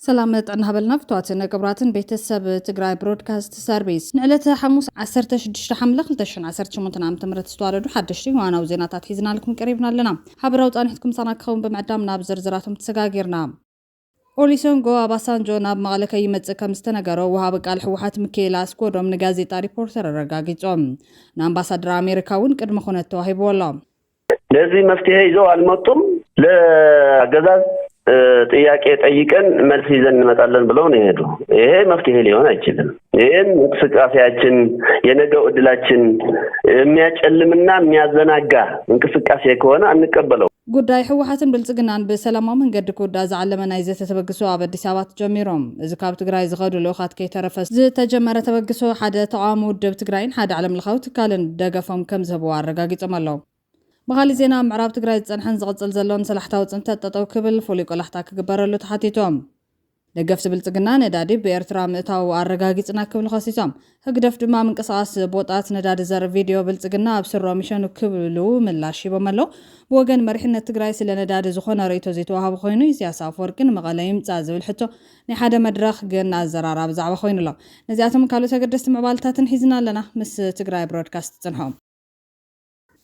ሰላም ጥዕና ሃበልና ፍትዋትን ክቡራትን ቤተሰብ ትግራይ ብሮድካስት ሰርቪስ። ንዕለተ ሓሙስ ዓሰርተ ሽዱሽተ ሓምለ ክልተ ሽሕን ዓሰርተ ሸሞንተን ዓመተ ምህረት ዝተዋደዱ ሓደሽቲ እዋናዊ ዜናታት ሒዝናልኩም ቀሪብና ኣለና። ሓበራዊ ጻንሒትኩም ምሳና ክኸውን ብምዕዳም ናብ ዝርዝራቶም ተሰጋጊርና። ኦሊሶንጎ ኣባሳንጆ ናብ መቐለ ከይመጽእ ከም ዝተነገሮ ወሃቢ ቃል ህወሓት ሚካኤል ኣስጎዶም ንጋዜጣ ሪፖርተር ኣረጋጊጾም። ንኣምባሳደር ኣሜሪካ እውን ቅድመ ኩነት ተዋሂብዎ ኣሎ። ለዚህ መፍትሄ ይዘው አልመጡም። ለአገዛዝ ጥያቄ ጠይቀን መልስ ይዘን እንመጣለን ብለው ነው የሄዱ። ይሄ መፍትሄ ሊሆን አይችልም። ይህን እንቅስቃሴያችን የነገው እድላችን የሚያጨልምና የሚያዘናጋ እንቅስቃሴ ከሆነ አንቀበለው። ጉዳይ ህወሓትን ብልፅግናን ብሰላማዊ መንገዲ ክውዳእ ዝዓለመ ናይ ዘተ ተበግሶ ኣብ ኣዲስ ኣበባ ተጀሚሮም። እዚ ካብ ትግራይ ዝኸዱ ልኡኻት ከይተረፈ ዝተጀመረ ተበግሶ ሓደ ተቃዋሚ ውድብ ትግራይን ሓደ ዓለም ለኻዊ ትካልን ደገፎም ከም ዝህብዎ ኣረጋጊጾም ኣለዉ። ብኻሊእ ዜና፣ ኣብ ምዕራብ ትግራይ ዝጸንሐን ዝቕጽል ዘሎን ሰላሕታዊ ጽንተት ጠጠው ክብል ፍሉይ ቆላሕታ ክግበረሉ ተሓቲቶም። ደገፍቲ ብልጽግና ነዳዲ ብኤርትራ ምእታው ኣረጋጊጽና ክብሉ ከሲሶም። ህግደፍ ድማ ምንቅስቓስ ቦጣት ነዳዲ ዘርኢ ቪድዮ ብልጽግና ኣብ ስሮ ሚሸኑ ክብሉ ምላሽ ሂቦም ኣለዉ። ብወገን መሪሕነት ትግራይ ስለ ነዳዲ ዝኾነ ርእይቶ ዘይተዋሃቡ ኮይኑ ኢሳያስ ኣፈወርቂ ንመቐለ ይምጻእ ዝብል ሕቶ ናይ ሓደ መድረኽ ግን ኣዘራራቢ ዛዕባ ኮይኑ ኣሎ። ነዚኣቶም ካልኦት ኣገደስቲ ምዕባልታትን ሒዝና ኣለና። ምስ ትግራይ ብሮድካስት ጽንሖም።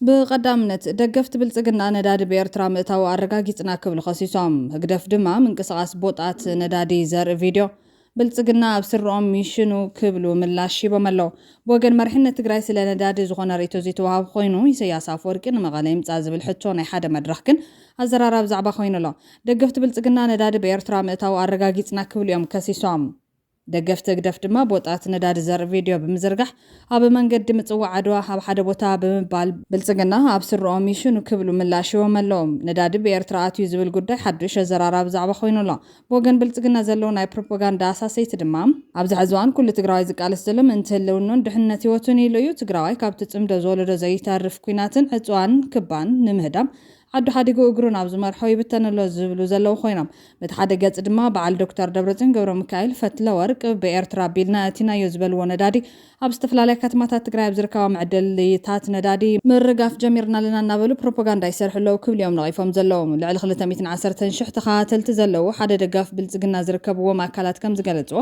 ብቐዳምነት ደገፍቲ ብልጽግና ነዳዲ ብኤርትራ ምእታው ኣረጋጊጽና ክብሉ ከሲሶም። ህግደፍ ድማ ምንቅስቓስ ቦጣት ነዳዲ ዘርኢ ቪድዮ ብልጽግና ኣብ ስርኦም ሚሽኑ ክብሉ ምላሽ ሂቦም ኣለዉ። ብወገን መሪሕነት ትግራይ ስለ ነዳዲ ዝኾነ ርእይቶ ዘይተዋሃቡ ኮይኑ ኢሳያስ ኣፈወርቂ ንመቐለ ይምጻእ ዝብል ሕቶ ናይ ሓደ መድረኽ ግን ኣዘራራቢ ዛዕባ ኮይኑ ኣሎ። ደገፍቲ ብልጽግና ነዳዲ ብኤርትራ ምእታው ኣረጋጊጽና ክብሉ እዮም ከሲሶም። ደገፍቲ ህግደፍ ድማ ቦጣት ነዳዲ ዘርኢ ቪድዮ ብምዝርጋሕ ኣብ መንገዲ ምጽዋዕ ዓድዋ ኣብ ሓደ ቦታ ብምባል ብልጽግና ኣብ ስርኦም ይሽኑ ክብሉ ምላሽ ሂቦም ኣለዉ። ነዳዲ ብኤርትራ ኣትዩ ዝብል ጉዳይ ሓዱሽ ኣዘራራቢ ዛዕባ ኮይኑ ኣሎ። ብወገን ብልጽግና ዘለዉ ናይ ፕሮፓጋንዳ ኣሳሰይቲ ድማ ኣብዚ ሕዚ እዋን ኩሉ ትግራዋይ ዝቃለስ ዘሎ ምእንቲ ህልውናን ድሕንነት ህይወቱን ኢሉ እዩ። ትግራዋይ ካብቲ ጽምዶ ዝወለዶ ዘይተርፍ ኲናትን ዕጽዋን ክባን ንምህዳም ዓዱ ሓዲጉ እግሩ ናብ ዝመርሖ ይብተን ኣሎ ዝብሉ ዘለዉ ኮይኖም፣ በቲ ሓደ ገጽ ድማ በዓል ዶክተር ደብረጽዮን ገብረሚካኤል ፈትለወርቅ ብኤርትራ ኣቢልና ኣእቲናዮ ዝበልዎ ነዳዲ ኣብ ዝተፈላለያ ከተማታት ትግራይ ኣብ ዝርከባ መዕደሊታት ነዳዲ ምርጋፍ ጀሚርና ኣለና እናበሉ ፕሮፓጋንዳ ይሰርሑ ኣለዉ ክብሉ እዮም ነቒፎም ዘለዉ። ልዕሊ ክልተ ሚእትን ዓሰርተን ሽሕ ተኸታተልቲ ዘለዉ ሓደ ደጋፊ ብልጽግና ዝርከብዎም ኣካላት ከም ዝገለጽዎ፣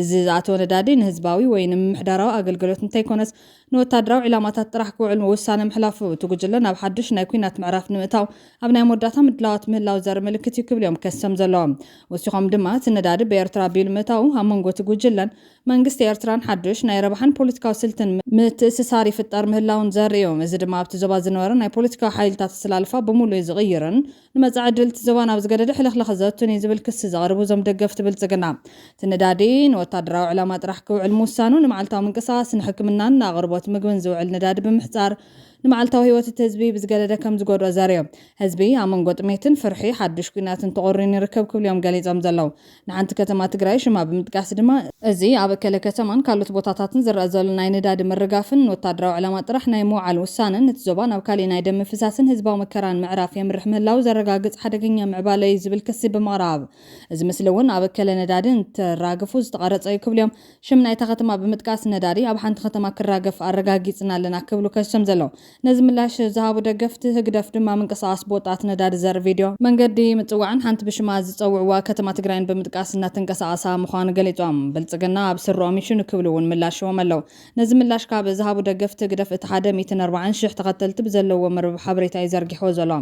እዚ ዝኣተወ ነዳዲ ንህዝባዊ ወይ ንምምሕዳራዊ ኣገልግሎት እንተይኮነስ ንወታደራዊ ዕላማታት ጥራሕ ክውዕል ውሳነ ምሕላፉ፣ እቲ ጉጅለ ናብ ሓዱሽ ናይ ኲናት ምዕራፍ ንምእታው ኣብ ናይ መወዳእታ ምድላዋት ምህላው ዘርኢ ምልክት እዩ ክብሉ እዮም ከሲሶም ዘለዉ። ወሲኾም ድማ፣ እቲ ነዳዲ ብኤርትራ ኣቢሉ ምእታዉ ኣብ መንጎ እቲ ጉጅለን መንግስቲ ኤርትራን ሓዱሽ ናይ ረብሓን ፖለቲካዊ ስልትን ምትእስሳር ይፍጠር ምህላዉን ዘርኢ እዩ። እዚ ድማ ኣብቲ ዞባ ዝነበረ ናይ ፖለቲካዊ ሓይልታት ኣሰላልፋ ብምሉኡ ዝቕይርን ንመጻኢ ዕድል እቲ ዞባ ናብ ዝገደደ ሕልኽላኽ ዘእቱን እዩ ዝብል ክሲ ዘቕርቡ እዞም ደገፍቲ ብልጽግና፣ እቲ ነዳዲ ንወታደራዊ ዕላማ ጥራሕ ክውዕል ምውሳኑ፣ ንመዓልታዊ ምንቅስቓስ፣ ንሕክምናን ንኣቕርቦት ምግብን ዝውዕል ነዳዲ ብምሕጻር፣ ንመዓልታዊ ህይወት እቲ ህዝቢ ብዝገደደ ከም ዝጎድኦ ዘርእዮም። ህዝቢ ኣብ መንጎ ጥሜትን ፍርሒ ሓዱሽ ኲናትን ተቖሪኑ ይርከብ ክብሉ እዮም ገሊጾም ዘለዉ። ንሓንቲ ከተማ ትግራይ ሽማ ብምጥቃስ ድማ፣ እዚ ኣብ እከለ ከተማን ካልኦት ቦታታትን ዝረኣ ዘሎ ናይ ነዳዲ ምርጋፍን ንወታደራዊ ዕላማ ጥራሕ ናይ ምውዓል ውሳነን፣ እቲ ዞባ ናብ ካሊእ ናይ ደም ምፍሳስን ህዝባዊ መከራን ምዕራፍ የምርሕ ምህላዉ ዘረጋግጽ ሓደገኛ ምዕባለ እዩ ዝብል ክሲ ብምቕራብ፣ እዚ ምስሊ እውን ኣብ እከለ ነዳዲ እንተራግፉ ዝተቐረጸ እዩ ክብሉ እዮም ሽም ናይታ ከተማ ብምጥቃስ፣ ነዳዲ ኣብ ሓንቲ ከተማ ክራገፍ ኣረጋጊጽና ኣለና ክብሉ ከሲሶም ዘለዉ። ነዚ ምላሽ ዝሃቡ ደገፍቲ ህግደፍ ድማ ምንቅስቓስ ቦጣት ነዳዲ ዘርኢ ቪድዮ መንገዲ ምጽዋዕን ሓንቲ ብሽማ ዝጸውዕዋ ከተማ ትግራይን ብምጥቃስ እናተንቀሳቐሳ ምዃኑ ገሊጾም። ብልጽግና ኣብ ስርኦም ይሽኑ ክብሉ እውን ምላሽ ሂቦም ኣለዉ። ነዚ ምላሽ ካብ ዝሃቡ ደገፍቲ ህግደፍ እቲ ሓደ ሚእትን ኣርባዓን ሽሕ ተኸተልቲ ብዘለዎ መርበብ ሓበሬታ እዩ ዘርጊሕዎ ዘሎ።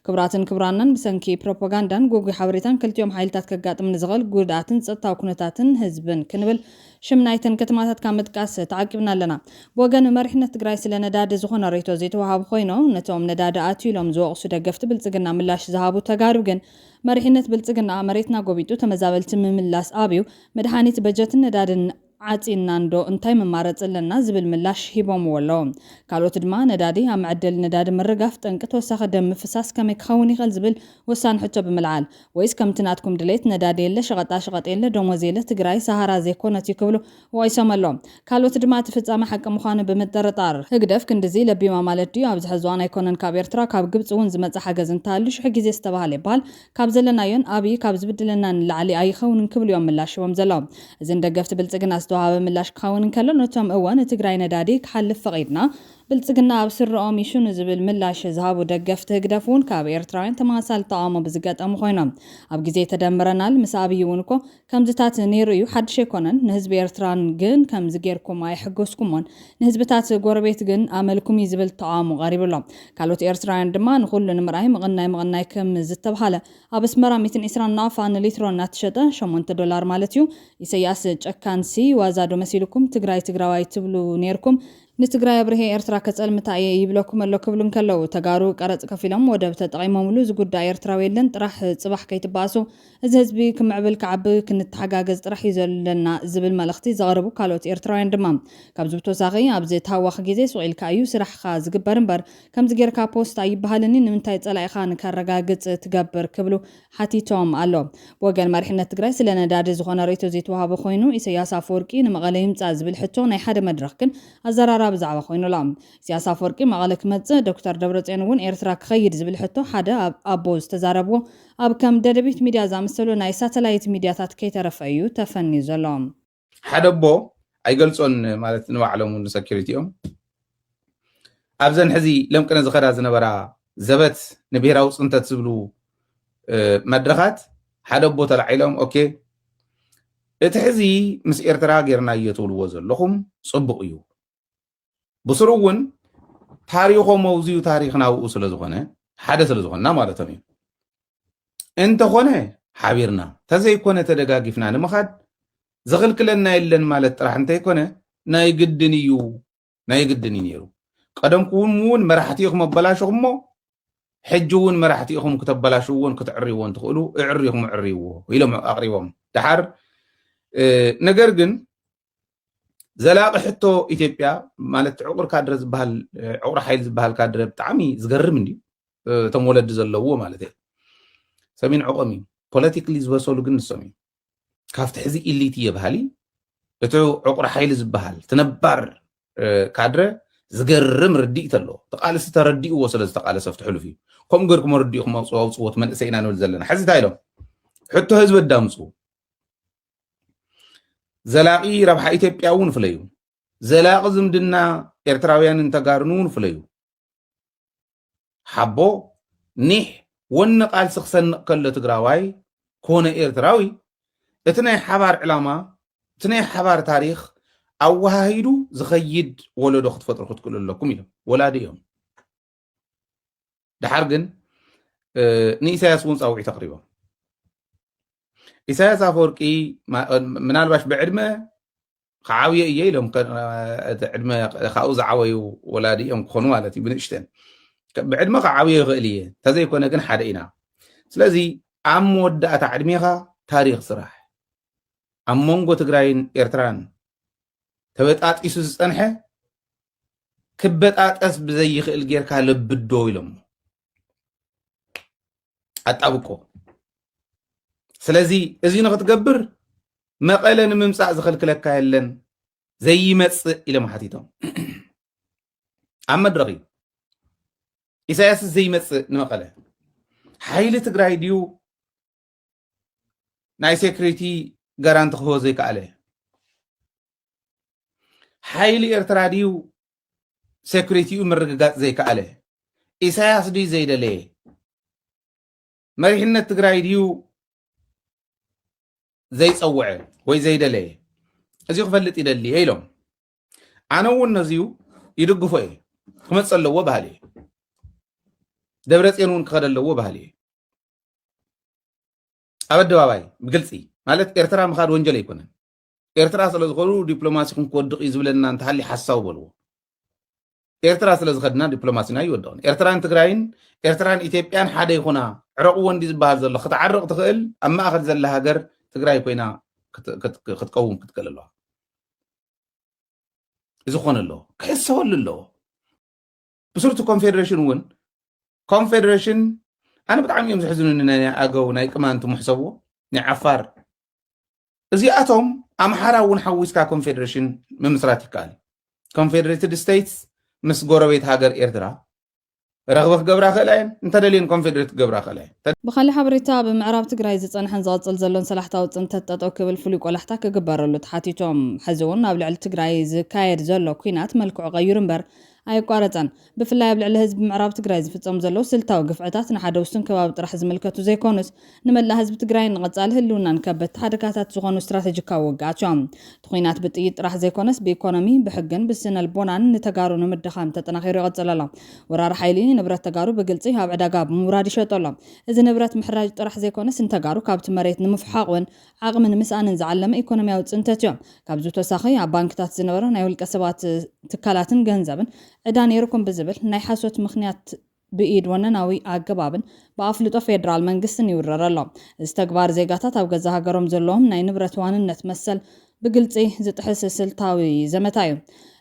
ክቡራትን ክቡራናን፣ ብሰንኪ ፕሮፓጋንዳን ጉጉይ ሓበሬታን ክልቲኦም ሓይልታት ከጋጥም ንዝኽእል ጉድኣትን ጸጥታዊ ኩነታትን ህዝብን ክንብል ሽም ናይተን ከተማታት ካብ ምጥቃስ ተዓቂብና ኣለና። ብወገን መሪሕነት ትግራይ ስለ ነዳዲ ዝኾነ ርእይቶ ዘይተዋሃቡ ኮይኑ፣ ነቶም ነዳዲ ኣትዩ ኢሎም ዝወቕሱ ደገፍቲ ብልጽግና ምላሽ ዝሃቡ ተጋሩ ግን፣ መሪሕነት ብልጽግና መሬትና ጎቢጡ ተመዛበልቲ ምምላስ ኣብዩ፣ መድሓኒት፣ በጀትን ነዳድን ዓጺና እንዶ እንታይ መማረፂ ኣለና ዝብል ምላሽ ሂቦምዎ ኣለዉ። ካልኦት ድማ ነዳዲ ኣብ መዐደሊ ነዳዲ ምርጋፍ ጠንቂ ተወሳኺ ደም ምፍሳስ ከመይ ክኸውን ይኽእል ዝብል ወሳኒ ሕቶ ብምልዓል፣ ወይስ ከምቲ ናትኩም ድሌት ነዳዲ የለ፣ ሸቐጣ ሸቐጥ የለ፣ ደሞዝ የለ፣ ትግራይ ሰሃራ ዘይኮነት እዩ ክብሉ ወቒሶም ኣለዉ። ካልኦት ድማ እቲ ፍጻመ ሓቂ ምዃኑ ብምጥርጣር፣ ህግደፍ ክንድዚ ለቢማ ማለት ድዩ? ኣብዚ ሕዚ እዋን ኣይኮነን ካብ ኤርትራ፣ ካብ ግብጺ እውን ዝመጽእ ሓገዝ እንተሃልዩ ሽሕ ግዜ ዝተባህለ ይበሃል። ካብ ዘለናዮን ኣብይ ካብ ዝብድለና ንላዕሊ ኣይኸውንን ክብሉ እዮም ምላሽ ሂቦም ዘለዉ። እዚ ንደገፍቲ ብልጽግና ዝተዋሃበ ምላሽ ክኸውን እንከሎ፣ ነቶም እወ ንትግራይ ነዳዲ ክሓልፍ ፈቒድና፣ ብልጽግና ኣብ ስረኦም ይሽኑ ዝብል ምላሽ ዝሃቡ ደገፍቲ ህግደፍ እውን ካብ ኤርትራውያን ተመሳሳሊ ተቓውሞ ብዝገጠሙ ኮይኖም። ኣብ ግዜ ተደምረናል ምስ ኣብይ እውን እኮ ከምዚታት ነይሩ እዩ፣ ሓድሽ ኣይኮነን። ንህዝቢ ኤርትራን ግን ከምዚ ጌርኩም ኣየሐገስኩሞን፣ ንህዝብታት ጎረቤት ግን ኣመልኩም እዩ ዝብል ተቓውሞ ቀሪቡ ኣሎ። ካልኦት ኤርትራውያን ድማ ንኹሉ ንምርኣይ ምቕናይ ምቕናይ ከም ዝተብሃለ ኣብ ኣስመራ ሚእትን ዕስራን ናፋ ንሊትሮ እናተሸጠ ሸሞንተ ዶላር ማለት እዩ። ኢሰያስ ጨካንሲ ዋዛ ዶ መሲልኩም? ትግራይ ትግራዋይ ትብሉ ኔርኩም። ንትግራይ ኣብርሄ ኤርትራ ከጸልምታ እየ ይብለኩም ኣሎ ክብሉ እንከለዉ፣ ተጋሩ ቀረጽ ከፊሎም ወደብ ተጠቒሞምሉ ዝጉዳእ ኤርትራዊ የለን፣ ጥራሕ ጽባሕ ከይትባእሱ፣ እዚ ህዝቢ ክምዕብል ክዓቢ ክንተሓጋገዝ ጥራሕ እዩ ዘለና ዝብል መልእኽቲ ዘቕርቡ ካልኦት ኤርትራውያን ድማ። ካብዚ ብተወሳኺ ኣብዚ ታዋኽ ግዜ ሱቕ ኢልካ እዩ ስራሕኻ ዝግበር እምበር ከምዚ ጌርካ ፖስት ኣይበሃልኒ፣ ንምንታይ ጸላኢኻ ንከረጋግጽ ትገብር ክብሉ ሓቲቶም ኣሎ። ብወገን መሪሕነት ትግራይ ስለ ነዳዲ ዝኾነ ርእይቶ ዘይተዋህቦ ኮይኑ፣ ኢሰያስ ኣፈወርቂ ንመቐለ ይምጻእ ዝብል ሕቶ ናይ ሓደ መድረኽ ግን ኣዘራራቢ ዛዕባ ኮይኑ ኣሎ። ኢሰያስ ኣፈወርቂ መቐለ ክመጽእ፣ ዶክተር ደብረጽዮን እውን ኤርትራ ክኸይድ ዝብል ሕቶ ሓደ ኣብ ኣቦ ዝተዛረብዎ ኣብ ከም ደደቢት ሚድያ ዝኣመሰሉ ናይ ሳተላይት ሚድያታት ከይተረፈ እዩ ተፈንዩ ዘሎ። ሓደ ኣቦ ኣይገልጾን ማለት ንባዕሎም እውን ንሰኪሪቲ እዮም። ኣብዘን ሕዚ ለምቅነ ዝኸዳ ዝነበራ ዘበት ንብሄራዊ ጽንተት ዝብሉ፣ እ፣ መድረኻት ሓደ ኣቦ ተላዒሎም፣ ኦኬ፣ እቲ ሕዚ ምስ ኤርትራ ጌርናዮ ትብልዎ ዘለኹም ጽቡቕ እዩ። ብስሩ እውን ታሪኾም ኣውዝዩ ታሪኽና ኣብኡ ስለ ዝኾነ፣ ሓደ ስለ ዝኾንና ማለቶም እዩ። እንተኾነ ሓቢርና፣ ተዘይኮነ ተደጋጊፍና ንምኻድ ዝኽልክለና የለን ማለት ጥራሕ እንተይኮነ፣ ናይ ግድን እዩ፣ ናይ ግድን እዩ ነይሩ። ቀደም ክውን እውን መራሕቲ ኢኹም ኣበላሽኹሞ፣ ሕጂ እውን መራሕቲ ኢኹም ክተበላሽውዎን ክትዕርይዎን ትኽእሉ፣ እዕሪኹም እዕርይዎ ኢሎም ኣቕሪቦም። ደሓር፣ እ፣ ነገር ግን ዘላቒ ሕቶ ኢትዮጵያ ማለት ዕቑር ካድረ ዝበሃል፣ ዕቑር ሓይሊ ዝበሃል ካድረ ብጣዕሚ ዝገርም እንድዩ። እቶም ወለዲ ዘለዎ ማለት እየ። ሰሚን ዕቖም እዩ። ፖለቲክሊ ዝበሰሉ ግን ንሶም እዩ። ካብቲ ሕዚ ኢሊት እየ በሃሊ፣ እቲ ዕቑር ሓይሊ ዝበሃል፣ እቲ ነባር፣ እ፣ ካድረ ዝገርም ርድኢት ኣለዎ። ተቃልሲ ተረዲእዎ ስለ ዝተቃለሰ ኣብቲ ሕሉፍ እዩ። ከምኡ ገርኩም ኣረዲእኩም ኣውጽ-፣ ኣውጽዎ እቲ መንእሰይ ኢና ንብል ዘለና። ሕዚ እንታይ ኢሎም? ሕቶ ህዝቢ ኣዳምጹ። ዘላቒ ረብሓ ኢትዮጵያ እውን ፍለዩ። ዘላቒ ዝምድና ኤርትራውያንን ተጋሩን እውን ፍለዩ። ሓቦ ኒሕ ወኒ ቃልሲ ክሰንቕ ከሎ ትግራዋይ ኮነ ኤርትራዊ እቲ ናይ ሓባር ዕላማ፣ እቲ ናይ ሓባር ታሪኽ ኣወሃሂዱ ዝኸይድ ወለዶ ክትፈጥሩ ክትክእሉ ኣለኩም ኢሎም። ወላዲ እዮም። ደሓር ግን፣ እ፣ ንኢሳያስ እውን ጻውዒት ኣቕሪቦም። ኢሳያስ ኣፈወርቂ ማ-፣ ምናልባሽ ብዕድመ ክዓብየ እየ ኢሎም፣ ከ-፣ እቲ ዕድመ ካብኡ ዝዓበዩ ወላዲ እዮም ክኾኑ ማለት እዩ፣ ብንእሽተን። ከ-፣ ብዕድመ ክዓብየ ይኽእል እየ፣ እንተዘይኮነ ግን ሓደ ኢና። ስለዚ ኣብ መወዳእታ ዕድሜኻ ታሪኽ ስራሕ። ኣብ መንጎ ትግራይን ኤርትራን ተበጣጢሱ ዝጸንሐ ክበጣጠስ ብዘይኽእል ጌርካ ለብዶ ኢሎሞ። ኣጣብቆ። ስለዚ እዚ ንኽትገብር መቐለ ንምምጻእ ዝኸልክለካ የለን፣ ዘይመጽእ ኢሎም ሓቲቶም። ኣብ መድረኽ እዩ። ኢሳያስ ዘይመጽእ ንመቐለ። ሓይሊ ትግራይ ድዩ ናይ ሴኩሪቲ ጋራንቲ ክህቦ ዘይከኣለ? ሓይሊ ኤርትራ ድዩ ሴኩሪቲኡ ምርግጋጽ ዘይከኣለ? ኢሳያስ ድዩ ዘይደለየ? መሪሕነት ትግራይ ድዩ ዘይጸውዐ ወይ ዘይደለየ? እዚ ክፈልጥ ይደሊ እየ ኢሎም። ኣነ እውን ነዚዩ ይድግፎ እየ። ክመጽእ ኣለዎ በሃሊ እየ። ደብረጽዮን እውን ክኸደ ኣለዎ በሃሊ እየ። ኣብ ኣደባባይ ብግልጺ ማለት ኤርትራ ምኻድ ወንጀል ኣይኮነን። ኤርትራ ስለ ዝኾኑ ዲፕሎማሲኹም ክወድቕ እዩ ዝብለና እንተሃልዩ ሓሳዊ በልዎ። ኤርትራ ስለ ዝኸድና ዲፕሎማሲና ኣይወድቕን። ኤርትራን ትግራይን፣ ኤርትራን ኢትዮጵያን ሓደ ይኹና። ዕረቕዎ እንዲ ዝበሃል ዘሎ ክትዓርቕ ትኽእል ኣብ ማእኸል ዘላ ሃገር ትግራይ ኮይና ክት-፣ ክት-፣ ክትቀውም ክትክእል ኣለዋ። እዚ ክኾን ኣለዎ፣ ክሕሰበሉ ኣለዎ። ብስሩ እቲ ኮንፌደሬሽን እውን፣ ኮንፌደሬሽን ኣነ ብጣዕሚ እዮም ዘሕዝኑኒ፣ ናይ ኣገው፣ ናይ ቅማንት ምሕሰብዎ፣ ናይ ዓፋር። እዚኣቶም ኣምሓራ እውን ሓዊስካ ኮንፌደሬሽን ምምስራት ይከኣል። ኮንፌደሬትድ ስቴትስ ምስ ጎረቤት ሃገር ኤርትራ፣ ረኽቢ ክገብራ ክእላ እየን፣ እንተደልየን ኮንፌዴሬት ክገብራ ክእላ እየን። ብኻሊእ ሓበሬታ፣ ኣብ ምዕራብ ትግራይ ዝጸንሐን ዝቐጽል ዘሎን ሰላሕታዊ ጽንተት ጠጠው ክብል ፍሉይ ቆላሕታ ክግበረሉ ተሓቲቶም። ሕዚ እውን ኣብ ልዕሊ ትግራይ ዝካየድ ዘሎ ኲናት መልክዑ ቀይሩ እምበር ኣየቋረጸን። ብፍላይ ኣብ ልዕሊ ህዝቢ ምዕራብ ትግራይ ዝፍጸሙ ዘለዉ ስልታዊ ግፍዕታት ንሓደ ውሱን ከባቢ ጥራሕ ዝምልከቱ ዘይኮኑስ፣ ንመላእ ህዝቢ ትግራይን ንቐጻሊ ህልውናን ከበድቲ ሓደጋታት ዝኾኑ ስትራቴጂካዊ ውግኣት እዮም። እቲ ኲናት ብጥይት ጥራሕ ዘይኮነስ፣ ብኢኮኖሚ፣ ብሕግን ብስነ ልቦናን ንተጋሩ ንምድኻም ተጠናኺሩ ይቐጽል ኣሎ። ወራሪ ሓይሊ ንብረት ተጋሩ ብግልጺ ኣብ ዕዳጋ ብምውራድ ይሸጦ ኣሎ። እዚ ንብረት ምሕራጅ ጥራሕ ዘይኮነስ፣ ንተጋሩ ካብቲ መሬት ንምፍሓቕ እውን ዓቕሚ ንምስኣንን ዝዓለመ ኢኮኖሚያዊ ጽንተት እዩ። ካብዚ ተወሳኺ፣ ኣብ ባንክታት ዝነበረ ናይ ውልቀ ሰባት ትካላትን ገንዘብን ዕዳ ነይርኩም ብዝብል ናይ ሓሶት ምኽንያት ብኢድ ወነናዊ ኣገባብን ብኣፍልጦ ፌደራል መንግስትን ይውረር ኣሎ። እዚ ተግባር ዜጋታት ኣብ ገዛ ሃገሮም ዘለዎም ናይ ንብረት ዋንነት መሰል ብግልጺ ዝጥሕስ ስልታዊ ዘመታ እዩ።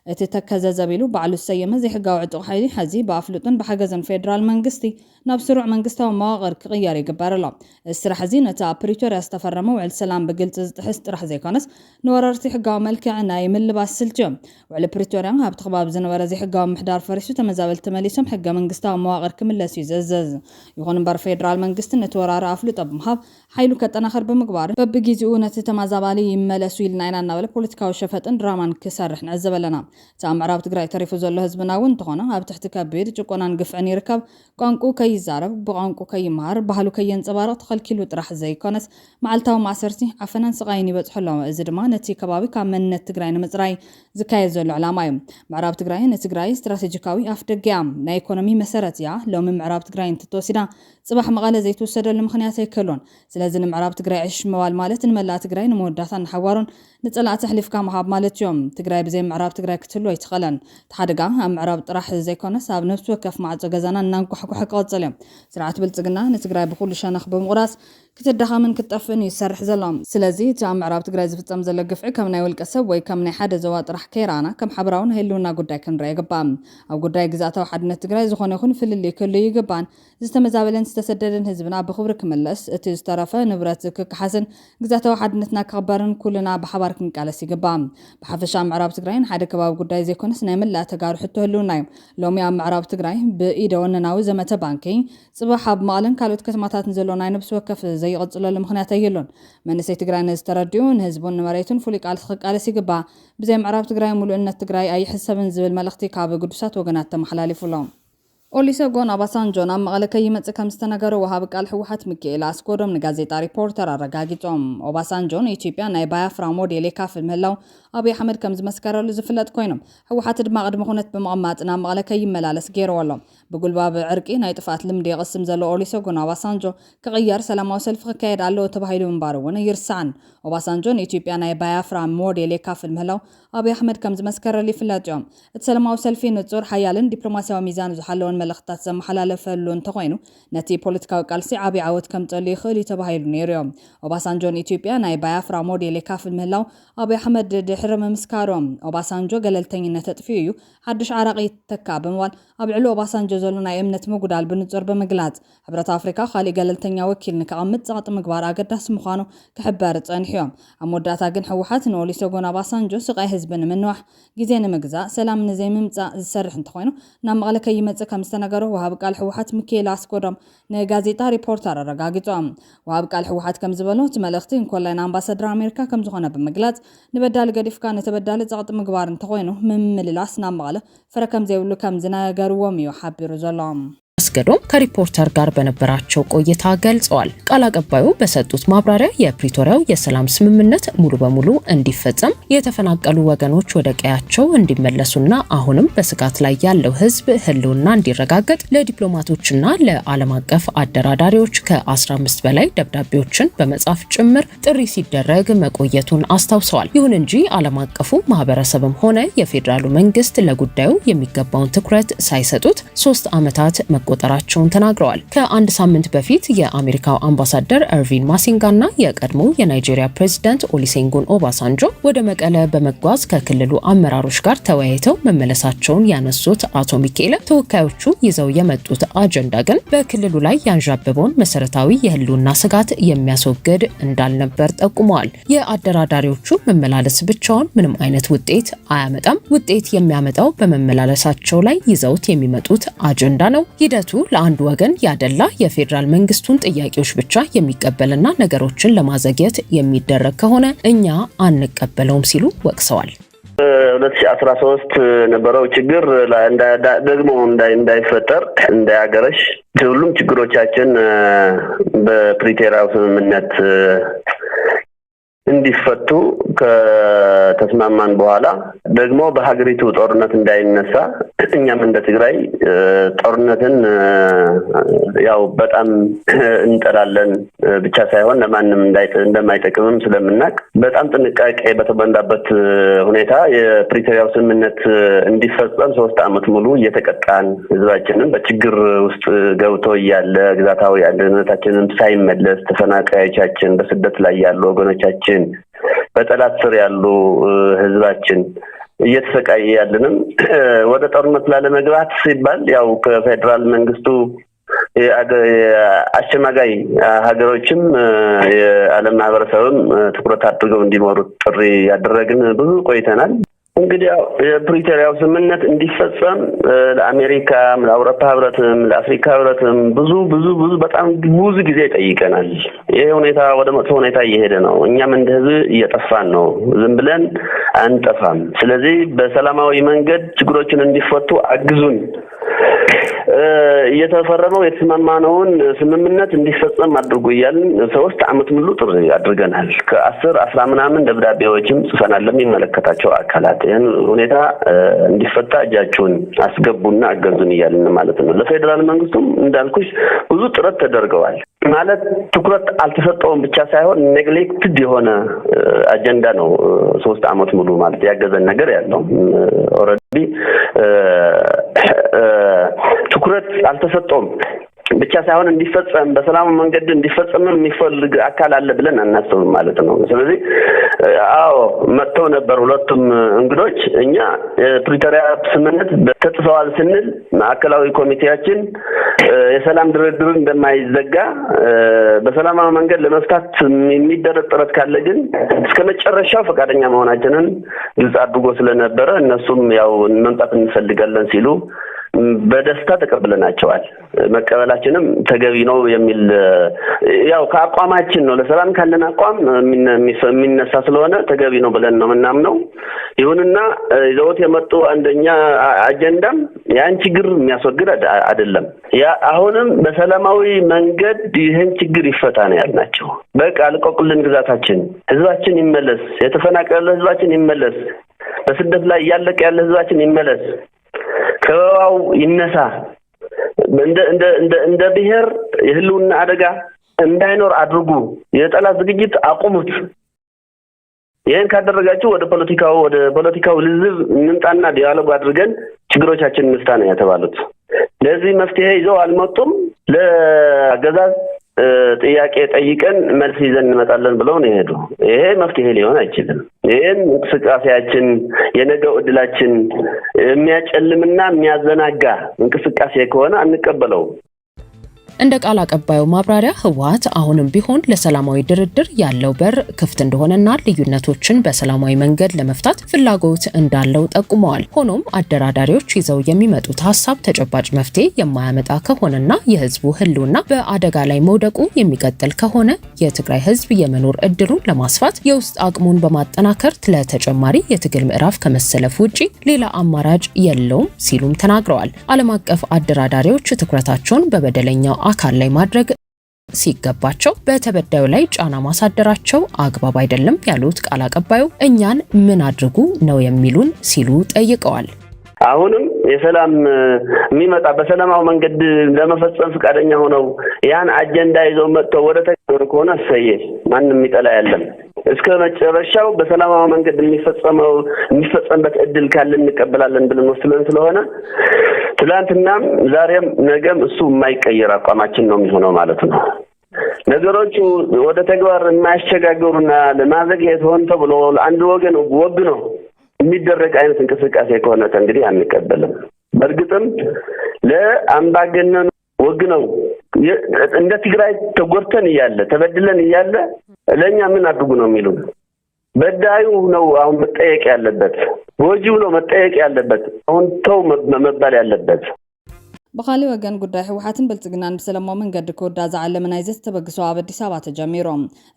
እቲ ተከዘ ዘቢሉ ባዕሉ ዝሰየመ ዘይሕጋዊ ዕጡቕ ሓይሊ፣ ሕዚ ብኣፍልጦን ብሓገዝን ፌደራል መንግስቲ ናብ ስሩዕ መንግስታዊ መዋቕር ክቕየር ይግበር ኣሎ። እዚ ስራሕ እዚ ነቲ ኣብ ፕሪቶርያ ዝተፈረመ ውዕል ሰላም ብግልጺ ዝጥሕስ ጥራሕ ዘይኮነስ፣ ንወረርቲ ሕጋዊ መልክዕ ናይ ምልባስ ስልቲ እዩ። ውዕሊ ፕሪቶርያ ኣብቲ ከባቢ ዝነበረ ዘይሕጋዊ ምሕዳር ፈሪሱ፣ ተመዛበልቲ ተመሊሶም ሕገ መንግስታዊ መዋቕር ክምለስ እዩ ዝእዝዝ። ይኹን እምበር፣ ፌደራል መንግስቲ ነቲ ወራሪ ኣፍልጦ ብምሃብ ሓይሉ ከጠናኽር ብምግባር፣ በብግዜኡ ነቲ ተመዛባሊ ይመለሱ ኢልና ኢና እናበለ ፖለቲካዊ ሸፈጥን ድራማን ክሰርሕ ንዕዘብ ኣለና። እቲ ኣብ ምዕራብ ትግራይ ተሪፉ ዘሎ ህዝብና እውን እንተኾነ፣ ኣብ ትሕቲ ከቢድ ጭቆናን ግፍዕን ይርከብ። ቋንቁ ከይዛረብ፣ ብቋንቁ ከይመሃር፣ ባህሉ ከየንጸባርቕ ተኸልኪሉ ጥራሕ ዘይኮነስ፣ መዓልታዊ ማእሰርቲ፣ ዓፈናን ስቓይን ይበጽሖ ኣሎ። እዚ ድማ ነቲ ከባቢ ካብ መንነት ትግራይ ንምጽራይ ዝካየድ ዘሎ ዕላማ እዩ። ምዕራብ ትግራይ ንትግራይ ስትራቴጂካዊ ኣፍ ደገ እያ። ናይ ኢኮኖሚ መሰረት እያ። ሎሚ ምዕራብ ትግራይ እንትትወሲዳ፣ ጽባሕ መቐለ ዘይትውሰደሉ ምኽንያት ኣይክህሉን። ስለዚ ንምዕራብ ትግራይ ዕሽ ምባል ማለት ንመላእ ትግራይ ንመወዳእታን ንሓዋሩን ንጸላእቲ ኣሕሊፍካ ምሃብ ማለት እዩ። ትግራይ ብዘይ ምዕራብ ትግራይ ክትህሉ ኣይትኽእልን። እቲ ሓደጋ ኣብ ምዕራብ ጥራሕ ዘይኮነስ፣ ኣብ ነፍሲ ወከፍ ማዕጾ ገዛና እናንኳሕኳሐ ክቐጽል እዩ። ስርዓት ብልጽግና ንትግራይ ብኹሉ ሸነኽ ብምቑራስ ክትዳኸምን ክትጠፍእን እዩ ዝሰርሕ ዘሎ። ስለዚ እቲ ኣብ ምዕራብ ትግራይ ዝፍጸም ዘሎ ግፍዒ ከም ናይ ውልቀ ሰብ ወይ ከም ናይ ሓደ ዞባ ጥራሕ ከይረኣና፣ ከም ሓበራዊ ናይ ህልውና ጉዳይ ክንርኦ ይግባእ። ኣብ ጉዳይ ግዝኣታዊ ሓድነት ትግራይ ዝኾነ ይኹን ፍልልይ ክህሉ ይግባእን ዝተመዛበለን ዝተሰደደን ህዝብና ብኽብሪ ክምለስ፣ እቲ ዝተረፈ ንብረት ክከሓስን ግዝኣታዊ ሓድነትና ክኽበርን ኩልና ብሓባር ክንቃለስ ይግባእ። ብሓፈሻ ምዕራብ ትግራይ ንሓደ ከባቢ ጉዳይ ዘይኮነስ ናይ መላእ ተጋሩ ሕቶ ህልውና እዩ። ሎሚ ኣብ ምዕራብ ትግራይ ብኢደ ወነናዊ ዘመተ ባንኪ፣ ጽባሕ ኣብ መቐለን ካልኦት ከተማታትን ዘሎ ናይ ነብሲ ወከፍ ዘይቕጽለሉ ምኽንያት ኣይህሉን። መንእሰይ ትግራይ ነዚ ተረዲኡ ንህዝቡን ንመሬቱን ፍሉይ ቃልሲ ክቃለስ ይግባእ። ብዘይ ምዕራብ ትግራይ ምሉእነት ትግራይ ኣይሕሰብን ዝብል መልእኽቲ ካብ ግዱሳት ወገናት ተመሓላሊፉ ኣሎ። ኦሊሰጎን ኦባሳንጆ ናብ መቐለ ከይመጽእ ከም ዝተነገረ ወሃቢ ቃል ህወሓት ሚካኤል ኣስጎዶም ንጋዜጣ ሪፖርተር ኣረጋጊጾም። ኦባሳንጆ ንኢትዮጵያ ናይ ባያፍራ ሞዴል የካፍል ምህላው ኣብይ ኣሕመድ ከም ዝመስከረሉ ዝፍለጥ ኮይኖም፣ ህወሓት ድማ ቅድመ ኩነት ብምቕማጥ ናብ መቐለ ከይመላለስ ገይርዎ ኣሎ። ብጉልባብ ዕርቂ ናይ ጥፍኣት ልምዲ የቕስም ዘሎ ኦሊሰጎን ኦባሳንጆ ክቕየር ሰላማዊ ሰልፊ ክካየድ ኣለዎ ተባሂሉ ምንባሩ እውን ኣይርሳዕን። ኦባሳንጆ ንኢትዮጵያ ናይ ባያፍራ ሞዴል የካፍል ምህላው ኣብይ ኣሕመድ ከም ዝመስከረሉ ይፍለጥ እዮም። እቲ ሰላማዊ ሰልፊ ንጹር፣ ሓያልን ዲፕሎማሲያዊ ሚዛን ዝሓለወን መልእኽትታት ዘመሓላለፈሉ እንተኾይኑ፣ ነቲ ፖለቲካዊ ቃልሲ ዓብዪ ዓወት ከምጸሉ ይኽእል እዩ ተባሂሉ ነይሩ እዮም። ኦባሳንጆ ንኢትዮጵያ ናይ ባያፍራ ሞዴል የካፍል ምህላው ኣብይ ኣሕመድ ድሕሪ ምምስካሮም፣ ኦባሳንጆ ገለልተኝነት ተጥፊኡ እዩ፣ ሓድሽ ዓራቂ ይተካ ብምባል ኣብ ልዕሊ ኦባሳንጆ ዘሎ ናይ እምነት ምጉዳል ብንጹር ብምግላጽ፣ ሕብረት ኣፍሪካ ካሊእ ገለልተኛ ወኪል ንከቐምጥ ጸቕጢ ምግባር ኣገዳሲ ምዃኑ ክሕበር ጸኒሑ እዮም። ኣብ መወዳእታ ግን ህወሓት ንኦሊሰጎን ኦባሳንጆ ስቓይ ህዝቢ ንምንዋሕ፣ ግዜ ንምግዛእ፣ ሰላም ንዘይምምጻእ ዝሰርሕ እንተኾይኑ ናብ መቐለ ከይመጽእ ከም ዝተነገሮ ወሃቢ ቃል ህወሓት ሚካኤል ኣስጎዶም ንጋዜጣ ሪፖርተር ኣረጋጊጾም። ወሃቢ ቃል ህወሓት ከም ዝበሎ፣ እቲ መልእኽቲ እንኮላይ ንኣምባሳደር ኣሜሪካ ከም ዝኾነ ብምግላጽ፣ ንበዳሊ ገዲፍካ ንተበዳሊ ጸቕጢ ምግባር እንተኾይኑ ምምልላስ ናብ መቐለ ፍረ ከም ዘይብሉ ከም ዝነገርዎም እዩ ሓቢሩ ዘሎ። ኣስገዶም ከሪፖርተር ጋር በነበራቸው ቆይታ ገልጸዋል። ቃል አቀባዩ በሰጡት ማብራሪያ የፕሪቶሪያው የሰላም ስምምነት ሙሉ በሙሉ እንዲፈጸም፣ የተፈናቀሉ ወገኖች ወደ ቀያቸው እንዲመለሱና አሁንም በስጋት ላይ ያለው ህዝብ ህልውና እንዲረጋገጥ ለዲፕሎማቶችና ለዓለም አቀፍ አደራዳሪዎች ከ አስራ አምስት በላይ ደብዳቤዎችን በመጻፍ ጭምር ጥሪ ሲደረግ መቆየቱን አስታውሰዋል። ይሁን እንጂ ዓለም አቀፉ ማህበረሰብም ሆነ የፌዴራሉ መንግስት ለጉዳዩ የሚገባውን ትኩረት ሳይሰጡት ሶስት ዓመታት መቆ መቆጠራቸውን ተናግረዋል። ከአንድ ሳምንት በፊት የአሜሪካው አምባሳደር እርቪን ማሲንጋና የቀድሞው የናይጄሪያ ፕሬዝዳንት ኦሊሴንጉን ኦባሳንጆ ወደ መቀለ በመጓዝ ከክልሉ አመራሮች ጋር ተወያይተው መመለሳቸውን ያነሱት አቶ ሚካኤል፣ ተወካዮቹ ይዘው የመጡት አጀንዳ ግን በክልሉ ላይ ያንዣበበውን መሰረታዊ የህልውና ስጋት የሚያስወግድ እንዳልነበር ጠቁመዋል። የአደራዳሪዎቹ መመላለስ ብቻውን ምንም አይነት ውጤት አያመጣም። ውጤት የሚያመጣው በመመላለሳቸው ላይ ይዘውት የሚመጡት አጀንዳ ነው። ሂደቱ ለአንድ ወገን ያደላ፣ የፌዴራል መንግስቱን ጥያቄዎች ብቻ የሚቀበልና ነገሮችን ለማዘግየት የሚደረግ ከሆነ እኛ አንቀበለውም ሲሉ ወቅሰዋል። ሁለት ሺ አስራ ሶስት የነበረው ችግር ደግሞ እንዳይፈጠር፣ እንዳያገረሽ፣ ሁሉም ችግሮቻችን በፕሪቶሪያው ስምምነት እንዲፈቱ ከተስማማን በኋላ፣ ደግሞ በሀገሪቱ ጦርነት እንዳይነሳ፣ እኛም እንደ ትግራይ ጦርነትን ያው በጣም እንጠላለን ብቻ ሳይሆን ለማንም እንደማይጠቅምም ስለምናውቅ፣ በጣም ጥንቃቄ በተሞላበት ሁኔታ የፕሪቶሪያው ስምምነት እንዲፈጸም ሶስት ዓመት ሙሉ እየተቀጣን፣ ህዝባችንም በችግር ውስጥ ገብቶ እያለ፣ ግዛታዊ አንድነታችንም ሳይመለስ፣ ተፈናቃዮቻችን፣ በስደት ላይ ያሉ ወገኖቻችን፣ በጠላት ስር ያሉ ህዝባችን እየተሰቃየ ያለንም ወደ ጦርነት ላለመግባት ሲባል፣ ያው ከፌዴራል መንግስቱ አሸማጋይ ሀገሮችም የዓለም ማህበረሰብም ትኩረት አድርገው እንዲመሩት ጥሪ ያደረግን ብዙ ቆይተናል። እንግዲህ ያው የፕሪቶሪያው ስምምነት እንዲፈጸም ለአሜሪካም፣ ለአውሮፓ ህብረትም፣ ለአፍሪካ ህብረትም ብዙ ብዙ ብዙ በጣም ብዙ ጊዜ ጠይቀናል። ይሄ ሁኔታ ወደ መጥፎ ሁኔታ እየሄደ ነው። እኛም እንደ ህዝብ እየጠፋን ነው። ዝም ብለን አንጠፋም። ስለዚህ በሰላማዊ መንገድ ችግሮችን እንዲፈቱ አግዙን። እየተፈረመው የተስማማነውን ስምምነት እንዲፈጸም አድርጉ እያልን ሶስት ዓመት ሙሉ ጥሪ አድርገናል። ከአስር አስራ ምናምን ደብዳቤዎችም ጽፈናል ለሚመለከታቸው አካላት። ይህን ሁኔታ እንዲፈታ እጃችሁን አስገቡና አገዙን እያልን ማለት ነው። ለፌዴራል መንግስቱም እንዳልኩሽ ብዙ ጥረት ተደርገዋል። ማለት ትኩረት አልተሰጠውም ብቻ ሳይሆን ኔግሌክትድ የሆነ አጀንዳ ነው። ሶስት ዓመት ሙሉ ማለት ያገዘን ነገር ያለው ኦልሬዲ ትኩረት አልተሰጠውም ብቻ ሳይሆን እንዲፈጸም በሰላም መንገድ እንዲፈጸም የሚፈልግ አካል አለ ብለን አናስብም ማለት ነው። ስለዚህ አዎ መጥተው ነበር ሁለቱም እንግዶች። እኛ የፕሪቶሪያ ስምምነት ተጥሰዋል ስንል ማዕከላዊ ኮሚቴያችን የሰላም ድርድር እንደማይዘጋ፣ በሰላማዊ መንገድ ለመፍታት የሚደረግ ጥረት ካለ ግን እስከ መጨረሻው ፈቃደኛ መሆናችንን ግልጽ አድርጎ ስለነበረ እነሱም ያው መምጣት እንፈልጋለን ሲሉ በደስታ ተቀብለናቸዋል። መቀበላችንም ተገቢ ነው የሚል ያው ከአቋማችን ነው። ለሰላም ካለን አቋም የሚነሳ ስለሆነ ተገቢ ነው ብለን ነው የምናምነው። ይሁንና ይዘውት የመጡ አንደኛ አጀንዳም ያን ችግር የሚያስወግድ አይደለም። ያ አሁንም በሰላማዊ መንገድ ይህን ችግር ይፈታ ነው ያልናቸው። በቃ ልቀቁልን ግዛታችን፣ ህዝባችን ይመለስ፣ የተፈናቀለ ህዝባችን ይመለስ፣ በስደት ላይ እያለቀ ያለ ህዝባችን ይመለስ፣ ከበባው ይነሳ፣ እንደ ብሔር የህልውና አደጋ እንዳይኖር አድርጉ፣ የጠላት ዝግጅት አቁሙት። ይህን ካደረጋችሁ ወደ ፖለቲካው ወደ ፖለቲካው ልዝብ እንምጣና ዲያሎግ አድርገን ችግሮቻችን እንፍታ ነው የተባሉት። ለዚህ መፍትሄ ይዘው አልመጡም። ለአገዛዝ ጥያቄ ጠይቀን መልስ ይዘን እንመጣለን ብለው ነው የሄዱ። ይሄ መፍትሄ ሊሆን አይችልም። ይህን እንቅስቃሴያችን የነገው እድላችን የሚያጨልምና የሚያዘናጋ እንቅስቃሴ ከሆነ አንቀበለውም። እንደ ቃል አቀባዩ ማብራሪያ ህወሓት አሁንም ቢሆን ለሰላማዊ ድርድር ያለው በር ክፍት እንደሆነና ልዩነቶችን በሰላማዊ መንገድ ለመፍታት ፍላጎት እንዳለው ጠቁመዋል። ሆኖም አደራዳሪዎች ይዘው የሚመጡት ሀሳብ ተጨባጭ መፍትሄ የማያመጣ ከሆነና የህዝቡ ህልውና በአደጋ ላይ መውደቁ የሚቀጥል ከሆነ የትግራይ ህዝብ የመኖር እድሉን ለማስፋት የውስጥ አቅሙን በማጠናከር ለተጨማሪ የትግል ምዕራፍ ከመሰለፍ ውጪ ሌላ አማራጭ የለውም ሲሉም ተናግረዋል። ዓለም አቀፍ አደራዳሪዎች ትኩረታቸውን በበደለኛው አካል ላይ ማድረግ ሲገባቸው በተበዳዩ ላይ ጫና ማሳደራቸው አግባብ አይደለም ያሉት ቃል አቀባዩ እኛን ምን አድርጉ ነው የሚሉን ሲሉ ጠይቀዋል። አሁንም የሰላም የሚመጣ በሰላማዊ መንገድ ለመፈጸም ፈቃደኛ ሆነው ያን አጀንዳ ይዘው መጥተው ወደ ተግባር ከሆነ እሰየ፣ ማንም የሚጠላ የለም። እስከ መጨረሻው በሰላማዊ መንገድ የሚፈጸመው የሚፈጸምበት እድል ካለ እንቀበላለን ብለን ወስነን ስለሆነ ትላንትናም ዛሬም ነገም እሱ የማይቀየር አቋማችን ነው የሚሆነው ማለት ነው። ነገሮቹ ወደ ተግባር የማያሸጋግሩና ለማዘግየት ሆን ተብሎ ለአንድ ወገን ወግኖ የሚደረግ አይነት እንቅስቃሴ ከሆነ እንግዲህ አንቀበልም። በእርግጥም ለአምባገነን ወግነው እንደ ትግራይ ተጎድተን እያለ፣ ተበድለን እያለ ለእኛ ምን አድርጉ ነው የሚሉን? በዳዩ ነው አሁን መጠየቅ ያለበት፣ ጎጂው ነው መጠየቅ ያለበት። አሁን ተው መባል ያለበት። ብኻሊእ ወገን ጉዳይ ህወሓትን ብልፅግናን ብሰለማዊ መንገዲ ክውዳእ ዝዓለመ ናይ ዘተ ተበግሶ ኣብ ኣዲስ ኣበባ ተጀሚሩ።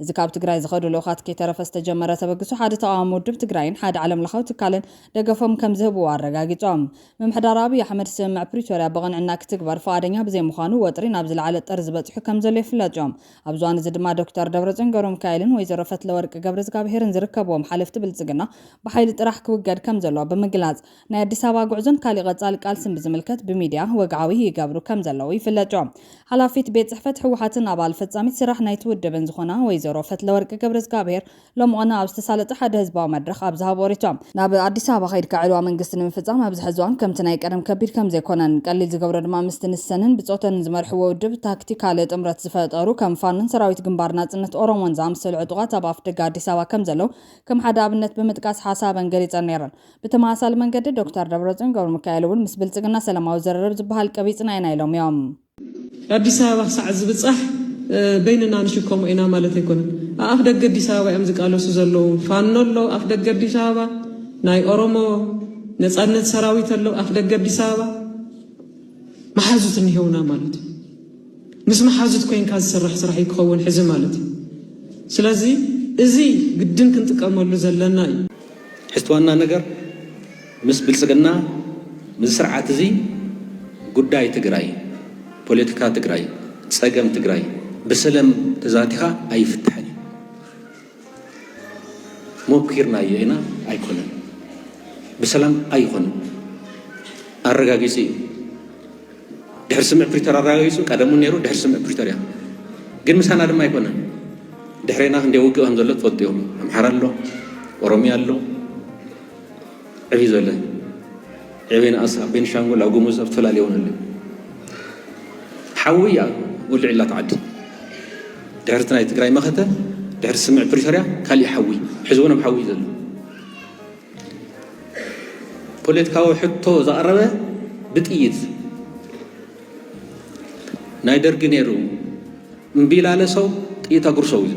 እዚ ካብ ትግራይ ዝኸዱ ልኡኻት ከይተረፈ ዝተጀመረ ተበግሶ ሓደ ተቃዋሚ ውድብ ትግራይን ሓደ ዓለም ለኻዊ ትካልን ደገፎም ከም ዝህብዎ ኣረጋጊፆም። ምምሕዳር ኣብይ ኣሕመድ ስምምዕ ፕሪቶርያ ብቕንዕና ክትግበር ፍቓደኛ ብዘይምዃኑ ወጥሪ ናብ ዝለዓለ ጠርዚ በፂሑ ከም ዘሎ ይፍለጥ እዮም። ኣብዚ እዋን እዚ ድማ ዶክተር ደብረፅዮን ገብረሚካኤልን ወይዘሮ ፈትለወርቂ ገብረዝጋብሄርን ዝርከብዎም ሓለፍቲ ብልፅግና ብሓይሊ ጥራሕ ክውገድ ከም ዘለዎ ብምግላፅ ናይ ኣዲስ ኣበባ ጉዕዞን ካሊእ ቀፃሊ ቃልስን ብዝምልከት ብሚድያ ወግዓዊ ይገብሩ ከም ዘለዉ ይፍለጥ እዮም። ሓላፊት ቤት ፅሕፈት ህወሓትን ኣባል ፈፃሚት ስራሕ ናይቲ ውድብን ዝኾና ወይዘሮ ፈትለወርቂ ገብረዝጋብሄር ሎሚ ቐነ ኣብ ዝተሳለጠ ሓደ ህዝባዊ መድረኽ ኣብ ዝሃቦ ሪቶ ናብ ኣዲስ ኣበባ ከይድካ ዕልዋ መንግስቲ ንምፍፃም ኣብዚ ሕዚ እዋን ከምቲ ናይ ቀደም ከቢድ ከም ዘይኮነን ቀሊል ዝገብሮ ድማ ምስቲ ንሰንን ብፆተንን ዝመርሕዎ ውድብ ታክቲካል ጥምረት ዝፈጠሩ ከም ፋኖን ሰራዊት ግንባር ናፅነት ኦሮሞን ዝኣመሰሉ ዕጡቓት ኣብ ኣፍደገ ኣዲስ ኣበባ ከም ዘለዉ ከም ሓደ ኣብነት ብምጥቃስ ሓሳበን ገሊፀን ነይረን። ብተመሳሳሊ መንገዲ ዶክተር ደብረፅዮን ገብረሚካኤል እውን ምስ ብልፅግና ሰላማዊ ዝርርብ ዝበሃል ቀቢፅና ኢና ኢሎም እዮም። ኣዲስ ኣበባ ክሳዕ ዝብፃሕ በይንና ንሽከሞ ኢና ማለት ኣይኮነን። ኣፍ ደገ ኣዲስ ኣበባ እዮም ዝቃለሱ ዘለዉ። ፋኖ ኣሎ ኣፍ ደገ ኣዲስ ኣበባ፣ ናይ ኦሮሞ ነፃነት ሰራዊት ኣሎ ኣፍ ደገ ኣዲስ ኣበባ። መሓዙት እኒሄውና ማለት እዩ። ምስ መሓዙት ኮይንካ ዝስራሕ ስራሕ እዩ ክኸውን ሕዚ ማለት እዩ። ስለዚ እዚ ግድን ክንጥቀመሉ ዘለና እዩ። ሕዝቲ ዋና ነገር ምስ ብልፅግና፣ ምስ ስርዓት እዚ ጉዳይ ትግራይ፣ ፖለቲካ ትግራይ፣ ፀገም ትግራይ ብሰለም ተዛቲኻ ኣይፍታሕን እዩ። ሞኪርናዮ ኢና ኣይኮነን፣ ብሰላም ኣይኾንን፣ ኣረጋጊፂ እዩ። ድሕሪ ስምምዕ ፕሪቶርያ ኣረጋጊፁ፣ ቀደም እውን ነይሩ፣ ድሕሪ ስምምዕ ፕሪቶርያ ግን ምሳና ድማ ኣይኮነን። ድሕሬና ክንደይ ውግእ ከም ዘሎ ትፈልጡ እዮም። ኣምሓራ ኣሎ፣ ኦሮሚያ ኣሎ፣ ዕብይ ዝበለ ዕብይ ንኣስ ኣብ ቤንሻንጉል፣ ኣብ ጉሙዝ፣ ኣብ ዝተፈላለዩ እውን ኣሎ። ሓዊ እያ ወሊዕላ እታ ዓዲ። ድሕሪ እቲ ናይ ትግራይ መኸተ፣ ድሕሪ ስምምዕ ፕሪቶርያ ካሊእ ሓዊ፣ ሕዚ እውን ኣብ ሓዊ እዩ ዘሎ። ፖለቲካዊ ሕቶ ዘቕረበ ብጥይት ናይ ደርጊ ነይሩ እምቢ ኢላለ ሰው ጥይት ኣጉርሰው እዩ።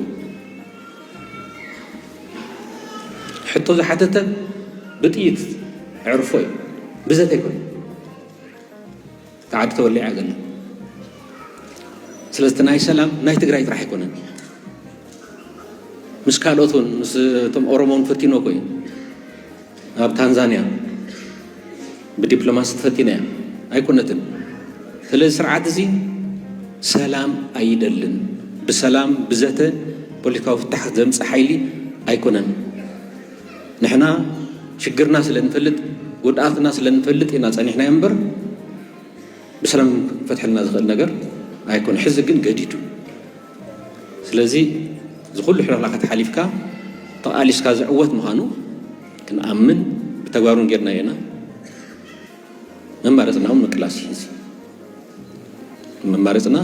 ሕቶ ዝሓተተ ብጥይት ዕርፎ እዩ፣ ብዘተ ኣይኮነ። እታ ዓዲ ተወሊዓ ገለ። ስለዚ እቲ ናይ ሰላም ናይ ትግራይ ጥራሕ ኣይኮነን። ምስ ካልኦት እውን ምስ እቶም ኦሮሞ እውን ፈቲኖ እኮ እዩ። ኣብ ታንዛንያ ብዲፕሎማሲ ተፈቲና እያ ኣይኮነትን። ስለዚ ስርዓት እዚ ሰላም ኣይደልን። ብሰላም ብዘተ ፖለቲካዊ ፍታሕ ዘምፅእ ሓይሊ ኣይኮነን። ንሕና ሽግርና ስለ ንፈልጥ፣ ጉድኣትና ስለ ንፈልጥ ኢና ፀኒሕናዮ እምበር ብሰላም ክፈትሐልና ዝኽእል ነገር ኣይኮነ። ሕዚ ግን ገዲዱ። ስለዚ እዚ ኩሉ ሕልኽላኻት ሓሊፍካ ተቓሊስካ ዝዕወት ምዃኑ ክንኣምን ብተግባር እውን ጌርናዮ ኢና። መማረፅና እውን ምቅላስ እዩ። ሕዚ መማረፅና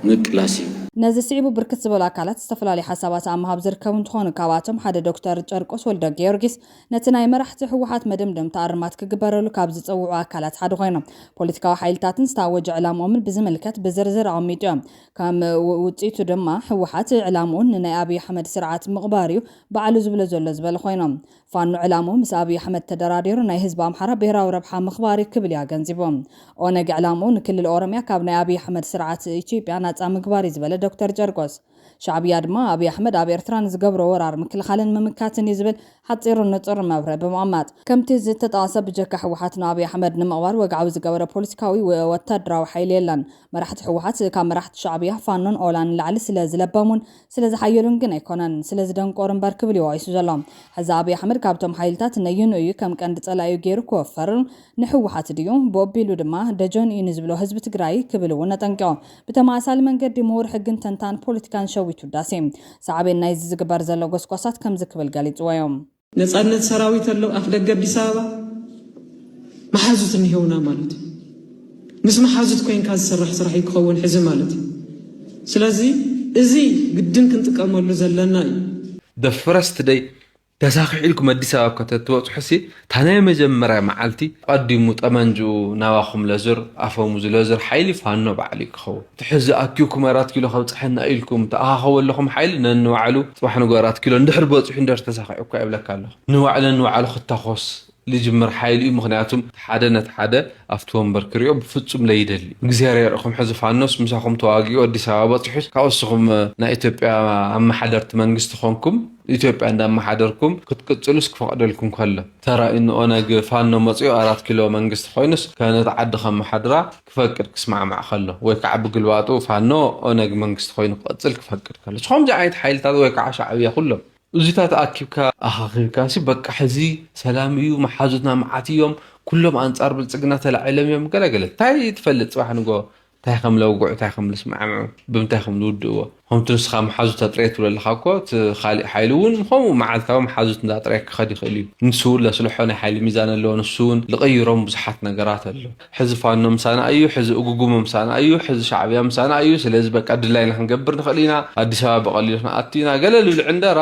ምቅላስ እዩ። ነዚ ስዒቡ ብርክት ዝበሉ ኣካላት ዝተፈላለዩ ሓሳባት ኣብ ምሃብ ዝርከቡ እንትኾኑ ካብኣቶም ሓደ ዶክተር ጨርቆስ ወልደጊዮርጊስ ነቲ ናይ መራሕቲ ህወሓት መደምደምታ እርማት ክግበረሉ ካብ ዝፀውዑ ኣካላት ሓደ ኮይኖም ፖለቲካዊ ሓይልታትን ዝታወጀ ዕላምኦምን ብዝምልከት ብዝርዝር ኣቐሚጡ እዮም። ከም ውፅኢቱ ድማ ህወሓት ዕላምኡ ንናይ ኣብይ ኣሕመድ ስርዓት ምቕባር እዩ ባዕሉ ዝብሎ ዘሎ ዝበሉ ኮይኖም ፋኖ ዕላምኡ ምስ ኣብይ ኣሕመድ ተደራዲሩ ናይ ህዝቢ ኣምሓራ ብሄራዊ ረብሓ ምኽባር እዩ ክብል እዩ ኣገንዚቡ። ኦነግ ዕላምኡ ንክልል ኦሮሚያ ካብ ናይ ኣብይ ኣሕመድ ስርዓት ኢትዮጵያ ናፃ ምግባር እዩ ዝበለ ዶክተር ጨርቆስ ሻዕብያ ድማ ኣብይ ኣሕመድ ኣብ ኤርትራ ንዝገብሮ ወራር ምክልኻልን ምምካትን እዩ ዝብል ሓፂርን ንፁርን መብርሂ ብምቕማጥ ከምቲ ዝተጠቐሰ ብጀካ ህወሓት ንኣብይ ኣሕመድ ንምቕባር ወግዓዊ ዝገበረ ፖለቲካዊ ወ- ወታደራዊ ሓይሊ የለን። መራሕቲ ህወሓት ካብ መራሕቲ ሻዕብያ ፋኖን ኦላን ንላዕሊ ስለ ዝለበሙን ስለ ዝሓየሉን ግን ኣይኮነን ስለ ዝደንቆሩ እምበር ክብል እዩ ወቒሱ ዘሎ። ሕዚ ኣብይ ኣሕመድ ካብቶም ሓይልታት ነዩንኡ እዩ ከም ቀንዲ ፀላኢኡ ገይሩ ክወፈርን ንህወሓት ድዩ ብኦቢሉ ድማ ደጀንኡ እዩ ንዝብሎ ህዝቢ ትግራይ ክብል እውን ኣጠንቂቑ። ብተመሳሳሊ መንገዲ ምሁር ሕግን ተንታን ፖለቲካን ሸዊት ውዳሴ ሳዕቤን ናይዚ ዝግበር ዘሎ ጎስጓሳት ከምዚ ክብል ገሊፅዎ እዮም። ነፃነት ሰራዊት ኣሎ ኣፍ ደገ ኣዲስ ኣበባ መሓዙት እኒሄውና ማለት እዩ። ምስ መሓዙት ኮይንካ ዝስራሕ ስራሕ እዩ ክኸውን ሕዚ ማለት እዩ። ስለዚ እዚ ግድን ክንጥቀመሉ ዘለና እዩ። The first day ተሳኺዑ ኢልኩም ኣዲስ ኣበባ ከተትበፅሑ ሲ እታ ናይ መጀመርያ መዓልቲ ቀዲሙ ጠመንጅኡ ናባኹም ለዝር ኣፈሙዝ ለዝር ሓይሊ ፋኖ ባዕሉ እዩ ክኸውን። እቲ ሕዚ ኣኪብኩም ኣራት ኪሎ ከብፅሐና ኢልኩም ተኣኻኸቡ ኣለኹም ሓይሊ ነንባዕሉ ፅባሕ ንጎ ኣራት ኪሎ እንድሕር በፂሑ እንድሕር ተሳኺዑ እኳ ይብለካ ኣለኹ። ንባዕሉ ነንባዕሉ ክታኾስ ልጅምር ሓይሊ እዩ። ምክንያቱም ሓደ ነቲ ሓደ ኣብቲ ወንበር ክሪኦ ብፍጹም ለይደሊ እግዚኣብሔር የርእኹም። ሕዚ ፋኖስ ምሳኹም ተዋጊኡ ኣዲስ ኣበባ በፂሑስ ካብ እስኹም ናይ ኢትዮጵያ ኣመሓደርቲ መንግስቲ ኮንኩም ኢትዮጵያ እንዳመሓደርኩም ክትቅፅሉስ ክፈቕደልኩም ከሎ ተራእዩ ንኦነግ ፋኖ መፂኡ ኣራት ኪሎ መንግስቲ ኮይኑስ ከነቲ ዓዲ ከመሓድራ ክፈቅድ ክስማዕማዕ ከሎ ወይ ከዓ ብግልባጡ ፋኖ ኦነግ መንግስቲ ኮይኑ ክቐፅል ክፈቅድ ከሎ ከምዚ ዓይነት ሓይልታት ወይ ከዓ ሻዕብያ ኩሎም እዚታት ኣኪብካ ኣኻኺብካ ሲ በቃ ሕዚ ሰላም እዩ መሓዙትና መዓት እዮም ኩሎም ኣንጻር ብልጽግና ተላዒሎም እዮም ገለገለ እንታይ ትፈልጥ ጽባሕ ንጎ እንታይ ከም ለውግዑ እንታይ ከም ልስማዕምዑ ብምንታይ ከም ዝውድእዎ ከምቲ ንስኻ መሓዙት ኣጥረየ ትብሎ ኣለኻ እኮ እቲ ካሊእ ሓይሊ እውን ከምኡ መዓልታዊ መሓዙት እንዳጥረየ ክኸድ ይኽእል እዩ ንሱ እውን ለስልሖ ናይ ሓይሊ ሚዛን ኣለዎ ንሱ እውን ልቕይሮም ብዙሓት ነገራት ኣሎ ሕዚ ፋኖ ምሳና እዩ ሕዚ እጉጉሞ ምሳና እዩ ሕዚ ሻዕብያ ምሳና እዩ ስለዚ በቃ ድላይና ክንገብር ንኽእል ኢና ኣዲስ ኣበባ ብቐሊሉ ክንኣቱ ኢና ገለ ልብል ዕንደራ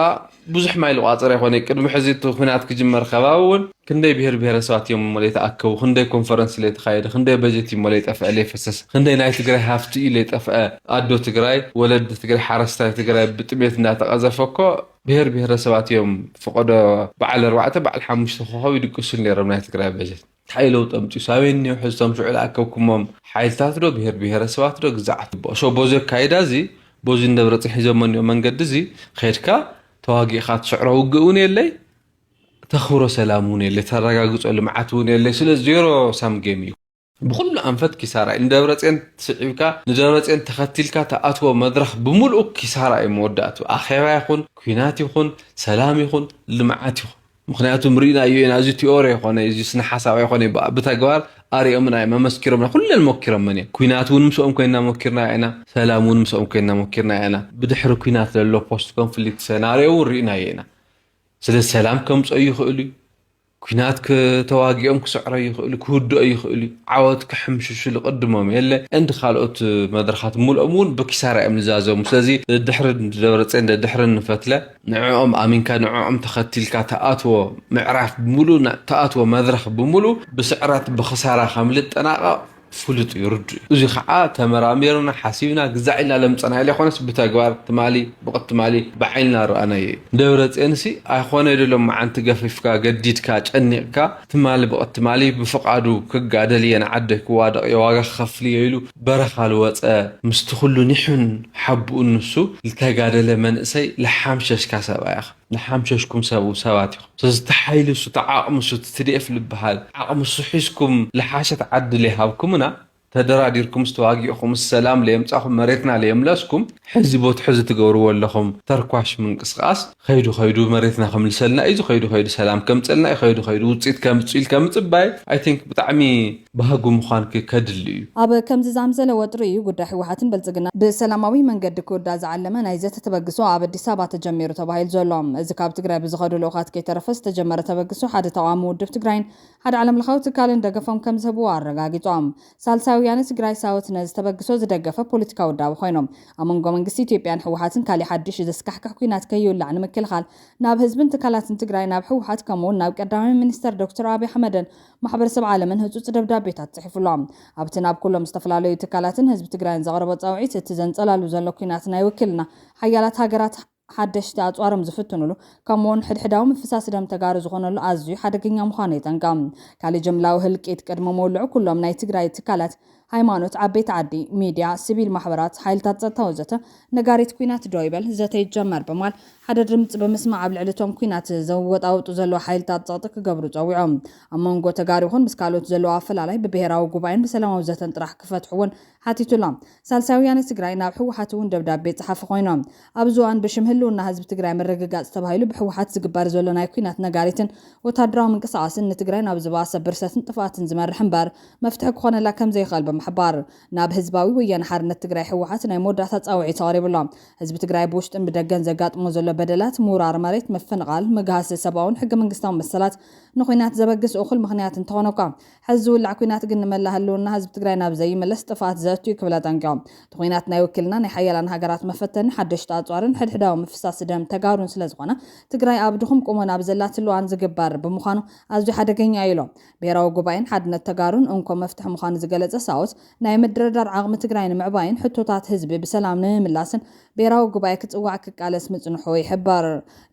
ብዙሕ ማይ ዝቋፀረ ኣይኮነ ቅድሚ ሕዚ እቲ ኩናት ክጅመር ከባቢ እውን ክንደይ ብሄር ብሄረሰባት እዮም እሞ ለይተኣከቡ ክንደይ ኮንፈረንስ ለይተኻየደ ክንደይ በጀት እሞ ለይጠፍአ ለይፈሰሰ ክንደይ ናይ ትግራይ ሃፍቲ እዩ ለይጠፍአ ኣዶ ትግራይ ወለዲ ትግራይ ሓረስታይ ትግራይ ብጥሜት እንዳተቐዘፈ እኮ ብሄር ብሄረሰባት እዮም ፈቐዶ በዓል ኣርባዕተ በዓል ሓሙሽተ ኮኸብ ይድቅሱል ነይሮም ናይ ትግራይ በጀት እንታይ ለውጢ ኣምፅኡ ሳበይ እኒኦ ሕዝቶም ሽዑ ዝኣከብኩሞም ሓይልታት ዶ ብሄር ብሄረሰባት ዶ ግዛዓት ይበኦ ሶ በዚ ኣካይዳ እዚ በዚ እንደብረፅን ሒዞሞ እኒኦ መንገዲ እዚ ኸድካ ተዋጊእኻ ትስዕሮ ውግእ እውን የለይ ተኽብሮ ሰላም እውን የለይ ተረጋግፆ ልምዓት እውን የለይ ስለ ዜሮ ሳም ጌም እዩ ብኩሉ ኣንፈት ኪሳራ እዩ ንደብረፅን ትስዒብካ ንደብረፅን ተኸቲልካ ተኣትዎ መድረኽ ብምልኡ ኪሳራ እዩ መወዳእቱ ኣኼባ ይኹን ኩናት ይኹን ሰላም ይኹን ልምዓት ይኹን ምኽንያቱ ርኢናዮ ኢና እዚ ቲኦሪ ኣይኮነ እዚ ስነ ሓሳብ ኣይኮነ ብተግባር ኣሪኦምና እዮም ኣመስኪሮምና ኩለን ሞኪሮመን እዮም ኩናት እውን ምስኦም ኮይና ሞኪርና ኢና ሰላም እውን ምስኦም ኮይና ሞኪርና ኢና ብድሕሪ ኩናት ዘሎ ፖስት ኮንፍሊክት ሰናርዮ እውን ርኢናዮ ኢና ስለዚ ሰላም ከምፀኡ ይኽእሉ እዩ ኩናት ተዋጊኦም ክስዕሮ ይኽእሉ ክውድኦ ይኽእሉ እዩ ዓወት ክሕምሽሹ ልቕድሞም የለ እንድ ካልኦት መድረኻት ምልኦም እውን ብኪሳራ እዮም ዝዛዘሙ ስለዚ ደድሕሪ ደብረፅዮን ደድሕሪ ንፈትለ ንዕኦም ኣሚንካ ንዕኦም ተኸቲልካ ተኣትዎ ምዕራፍ ብምሉእ ተኣትዎ መድረኽ ብምሉእ ብስዕረት ብኽሳራ ከም ልጠናቐቕ ፍሉጥ እዩ ርዱእ እዩ። እዚ ከዓ ተመራሚርና ሓሲብና ግዛዕ ኢልና ለምፀናዮ ዘይኮነስ ብተግባር ትማሊ ብቕትማሊ ብዓይንና ረኣናዮ እዩ። ደብረፅዮንሲ ኣይኮነ ዶ ሎማዓንቲ ገፊፍካ ገዲድካ ጨኒቕካ ትማሊ ብቕትማሊ ብፍቓዱ ክጋደል እየ ንዓደይ ክዋደቕ እየ ዋጋ ክኸፍል እየ ኢሉ በረኻ ልወፀ ምስቲ ኩሉ ኒሑን ሓቡኡን ንሱ ልተጋደለ መንእሰይ ልሓምሸሽካ ሰብኣይ ኢኻ። ንሓምሸሽኩም ሰብ ሰባት ኢኹም። ስለዚ እቲ ሓይሊ እሱ፣ እቲ ዓቕሚ እሱ፣ እቲ ትዲኤፍ ልበሃል ዓቕሚ እሱ ሒዝኩም ልሓሸት ዓዲ ለይሃብኩምና፣ ተደራዲርኩም ዝተዋጊእኹም ሰላም ለየምጻኹም መሬትና ለየምለስኩም ሕዚ ቦት ሕዚ ትገብርዎ ኣለኹም ተርኳሽ ምንቅስቃስ ኸይዱ ኸይዱ መሬትና ከምልሰልና እዩ ኸይዱ ኸይዱ ሰላም ከምፀልና እዩ ኸይዱ ኸይዱ ውፅኢት ከምፅእ ኢልካ ምፅባይ I think ብጣዕሚ ባህጉ ምዃን ከድሊ እዩ። ኣብ ከምዚ ዝኣምሰለ ወጥሪ እዩ ጉዳይ ህወሓትን ብልፅግና ብሰላማዊ መንገዲ ክውዳእ ዝዓለመ ናይ ዘተ ተበግሶ ኣብ ኣዲስ ኣበባ ተጀሚሩ ተባሂሉ ዘሎ። እዚ ካብ ትግራይ ብዝኸዱ ልኡኻት ከይተረፈ ዝተጀመረ ተበግሶ ሓደ ተቓዋሚ ውድብ ትግራይን ሓደ ዓለም ለኻዊ ትካልን ደገፎም ከም ዝህብዎ ኣረጋጊጾም። ሳልሳይ ወያነ ትግራይ ሳውት ነዚ ተበግሶ ዝደገፈ ፖለቲካዊ ውዳበ ኮይኖም ኣብ መንጎ መንግስቲ ኢትዮጵያን ህወሓትን ካሊእ ሓድሽ ዘስካሕክሕ ኲናት ከይውላዕ ንምክልኻል ናብ ህዝብን ትካላትን ትግራይ ናብ ህወሓት ከምኡውን ናብ ቀዳማይ ሚኒስተር ዶክተር ኣብይ ኣሕመድን ማሕበረሰብ ዓለምን ህፁፅ ደብዳቤታት ፅሒፉሎም። ኣብቲ ናብ ኩሎም ዝተፈላለዩ ትካላትን ህዝቢ ትግራይን ዘቕረቦ ፃውዒት እቲ ዘንፀላሉ ዘሎ ኲናት ናይ ውክልና ሓያላት ሃገራት ሓደሽቲ ኣፅዋሮም ዝፍትኑሉ ከምኡውን ሕድሕዳዊ ምፍሳስ ደም ተጋሩ ዝኾነሉ ኣዝዩ ሓደገኛ ምዃኑ የጠንቅቕ። ካልእ ጅምላዊ ህልቂት ቅድሚ ምውልዑ ኩሎም ናይ ትግራይ ትካላት ሃይማኖት፣ ዓበይቲ ዓዲ፣ ሚድያ፣ ስቪል ማሕበራት፣ ሓይልታት ፀጥታ ወዘተ ነጋሪት ኲናት ደው ይበል፣ ዘተ ይጀመር ብምባል ሓደ ድምፂ ብምስማዕ ኣብ ልዕሊ እቶም ኲናት ዘወጣውጡ ዘለዉ ሓይልታት ፀቕጢ ክገብሩ ፀዊዖም። ኣብ መንጎ ተጋሩ ይኹን ምስ ካልኦት ዘለዉ ኣፈላላይ ብብሄራዊ ጉባኤን ብሰላማዊ ዘተን ጥራሕ ክፈትሑ እውን ሓቲቱ ኣሎ። ሳልሳይ ወያነ ትግራይ ናብ ህወሓት እውን ደብዳቤ ጸሓፊ ኮይኖም። ኣብዚ እዋን ብሽም ህልውና ህዝቢ ትግራይ ምርግጋፅ ተባሂሉ ብህወሓት ዝግበር ዘሎ ናይ ኲናት ነጋሪትን ወታደራዊ ምንቅስቃስን ንትግራይ ናብ ዝባሰ ብርሰትን ጥፍኣትን ዝመርሕ እምበር መፍትሒ ክኾነላ ከም ዘይኽእል ምሕባር። ናብ ህዝባዊ ወያነ ሓርነት ትግራይ ህወሓት ናይ መወዳእታ ፃውዒት ኣቕሪቡ ኣሎ። ህዝቢ ትግራይ ብውሽጥን ብደገን ዘጋጥሞ ዘሎ በደላት፣ ምውራር መሬት፣ ምፍንቓል፣ ምግሃስ ሰብኣውን ሕገ መንግስታውን መሰላት ንኹናት ዘበግስ እኹል ምኽንያት እንተኾነ እኳ፣ ሕዚ ዝውላዕ ኩናት ግን ንመላ ህልውና ህዝቢ ትግራይ ናብ ዘይመለስ ጥፍኣት ዘእቱ እዩ ክብል ኣጠንቂቖም። እቲ ኩናት ናይ ውክልና ናይ ሓያላን ሃገራት መፈተኒ፣ ሓደሽቲ ኣፅዋርን ሕድሕዳዊ ምፍሳስ ደም ተጋሩን ስለዝኾነ፣ ትግራይ ኣብ ድኹም ቁመና ኣብ ዘላትሉ እዋን ዝግበር ብምዃኑ ኣዝዩ ሓደገኛ እዩ ኢሎም። ብሄራዊ ጉባኤን ሓድነት ተጋሩን እንኮ መፍትሒ ምዃኑ ዝገለጸ ሳውት፣ ናይ ምድርዳር ዓቕሚ ትግራይ ንምዕባይን ሕቶታት ህዝቢ ብሰላም ንምምላስን ብሄራዊ ጉባኤ ክጽዋዕ ክቃለስ ምጽንሑ ይሕበር።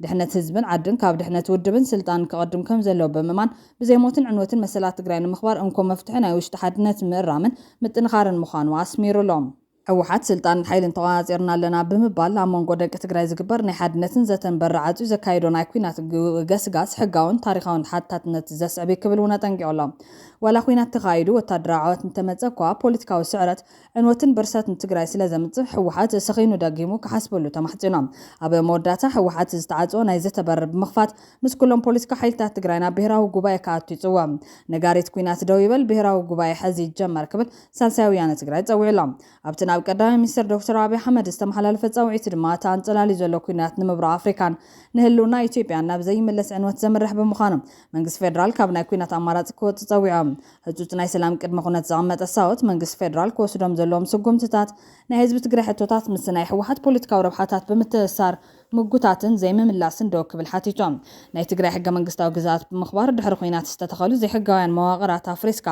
ድሕነት ህዝብን ዓድን ካብ ድሕነት ውድብን ስልጣን ክቐድም ከም ዘለዎ ብምእማን፣ ብዘይሞትን ዕንወትን መሰላት ትግራይ ንምኽባር እንኮ መፍትሒ ናይ ውሽጢ ሓድነት ምእራምን ምጥንኻርን ምዃኑ ኣስሚሩሎም። ህወሓት ስልጣንን ሓይልን ተቖጻጺርና ኣለና ብምባል ኣብ መንጎ ደቂ ትግራይ ዝግበር ናይ ሓድነትን ዘተን በር ዓጽዩ ዘካየዶ ናይ ኲናት ግ- ገስጋስ ሕጋውን ታሪኻውን ተሓታትነት ዘስዕብ እዩ ክብል እውን ኣጠንቂቑ ኣሎ። ዋላ ኲናት ተኻይዱ ወታደራዊ ዓወት እንተመጸ እኳ፣ ፖለቲካዊ ስዕረት፣ ዕንወትን ብርሰትን ትግራይ ስለ ዘምጽእ ህወሓት ሰኺኑ ደጊሙ ክሓስበሉ ተማሕጺኖም። ኣብ መወዳእታ ህወሓት ዝተዓጽወ ናይ ዘተ በር ብምኽፋት ምስ ኩሎም ፖለቲካ ሓይልታት ትግራይ ናብ ብሄራዊ ጉባኤ ክኣቱ ይጽውዕ። ነጋሪት ኲናት ደው ይበል፣ ብሄራዊ ጉባኤ ሕዚ ይጀመር ክብል ሳልሳይ ወያነ ትግራይ ጸዊዑ ኣሎ። ኣብቲ ናብ ቀዳማይ ሚኒስትር ዶክተር ኣብይ ኣሕመድ ዝተመሓላለፈ ጻውዒት ድማ፣ እቲ ኣንጸላልዩ ዘሎ ኲናት ንምብራቕ ኣፍሪካን ንህልውና ኢትዮጵያን ናብ ዘይምለስ ዕንወት ዘምርሕ ብምዃኑ፣ መንግስቲ ፌደራል ካብ ናይ ኲናት ኣማራጺ ክወጽእ ጸዊዖም። ህጹጽ ናይ ሰላም ቅድመ ኩነት ዘቐመጠ ሳውት፣ መንግስቲ ፌደራል ክወስዶም ዘለዎም ስጉምትታት ናይ ህዝቢ ትግራይ ሕቶታት ምስ ናይ ህወሓት ፖለቲካዊ ረብሓታት ብምትእስሳር ምጉታትን ዘይምምላስን ዶ ክብል ሓቲቶም። ናይ ትግራይ ሕገ መንግስታዊ ግዝኣት ብምኽባር ድሕሪ ኲናት ዝተተኸሉ ዘይሕጋውያን መዋቕራት ኣፍሪስካ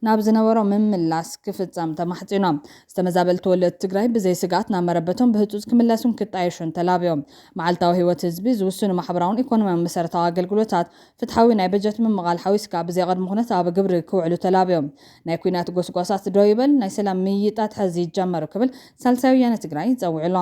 ናብ ዝነበሮ ምምላስ ክፍጸም ተማሕጺኖም። ዝተመዛበሉ ተወለድቲ ትግራይ ብዘይ ስግኣት ናብ መረበቶም ብህጹጽ ክምለሱን ክጣየሹን ተላብዮም። መዓልታዊ ህይወት ህዝቢ ዝውስኑ ማሕበራውን ኢኮኖሚያውን መሰረታዊ ኣገልግሎታት፣ ፍትሓዊ ናይ በጀት ምምቓል ሓዊስካ ብዘይ ቅድመ ኩነት ኣብ ግብሪ ክውዕሉ ተላብዮም። ናይ ኲናት ጎስጓሳት ደው ይበል፣ ናይ ሰላም ምይይጣት ሕዚ ይጀመሩ ክብል ሳልሳይ ወያነ ትግራይ ጸዊዑ ኣሎ።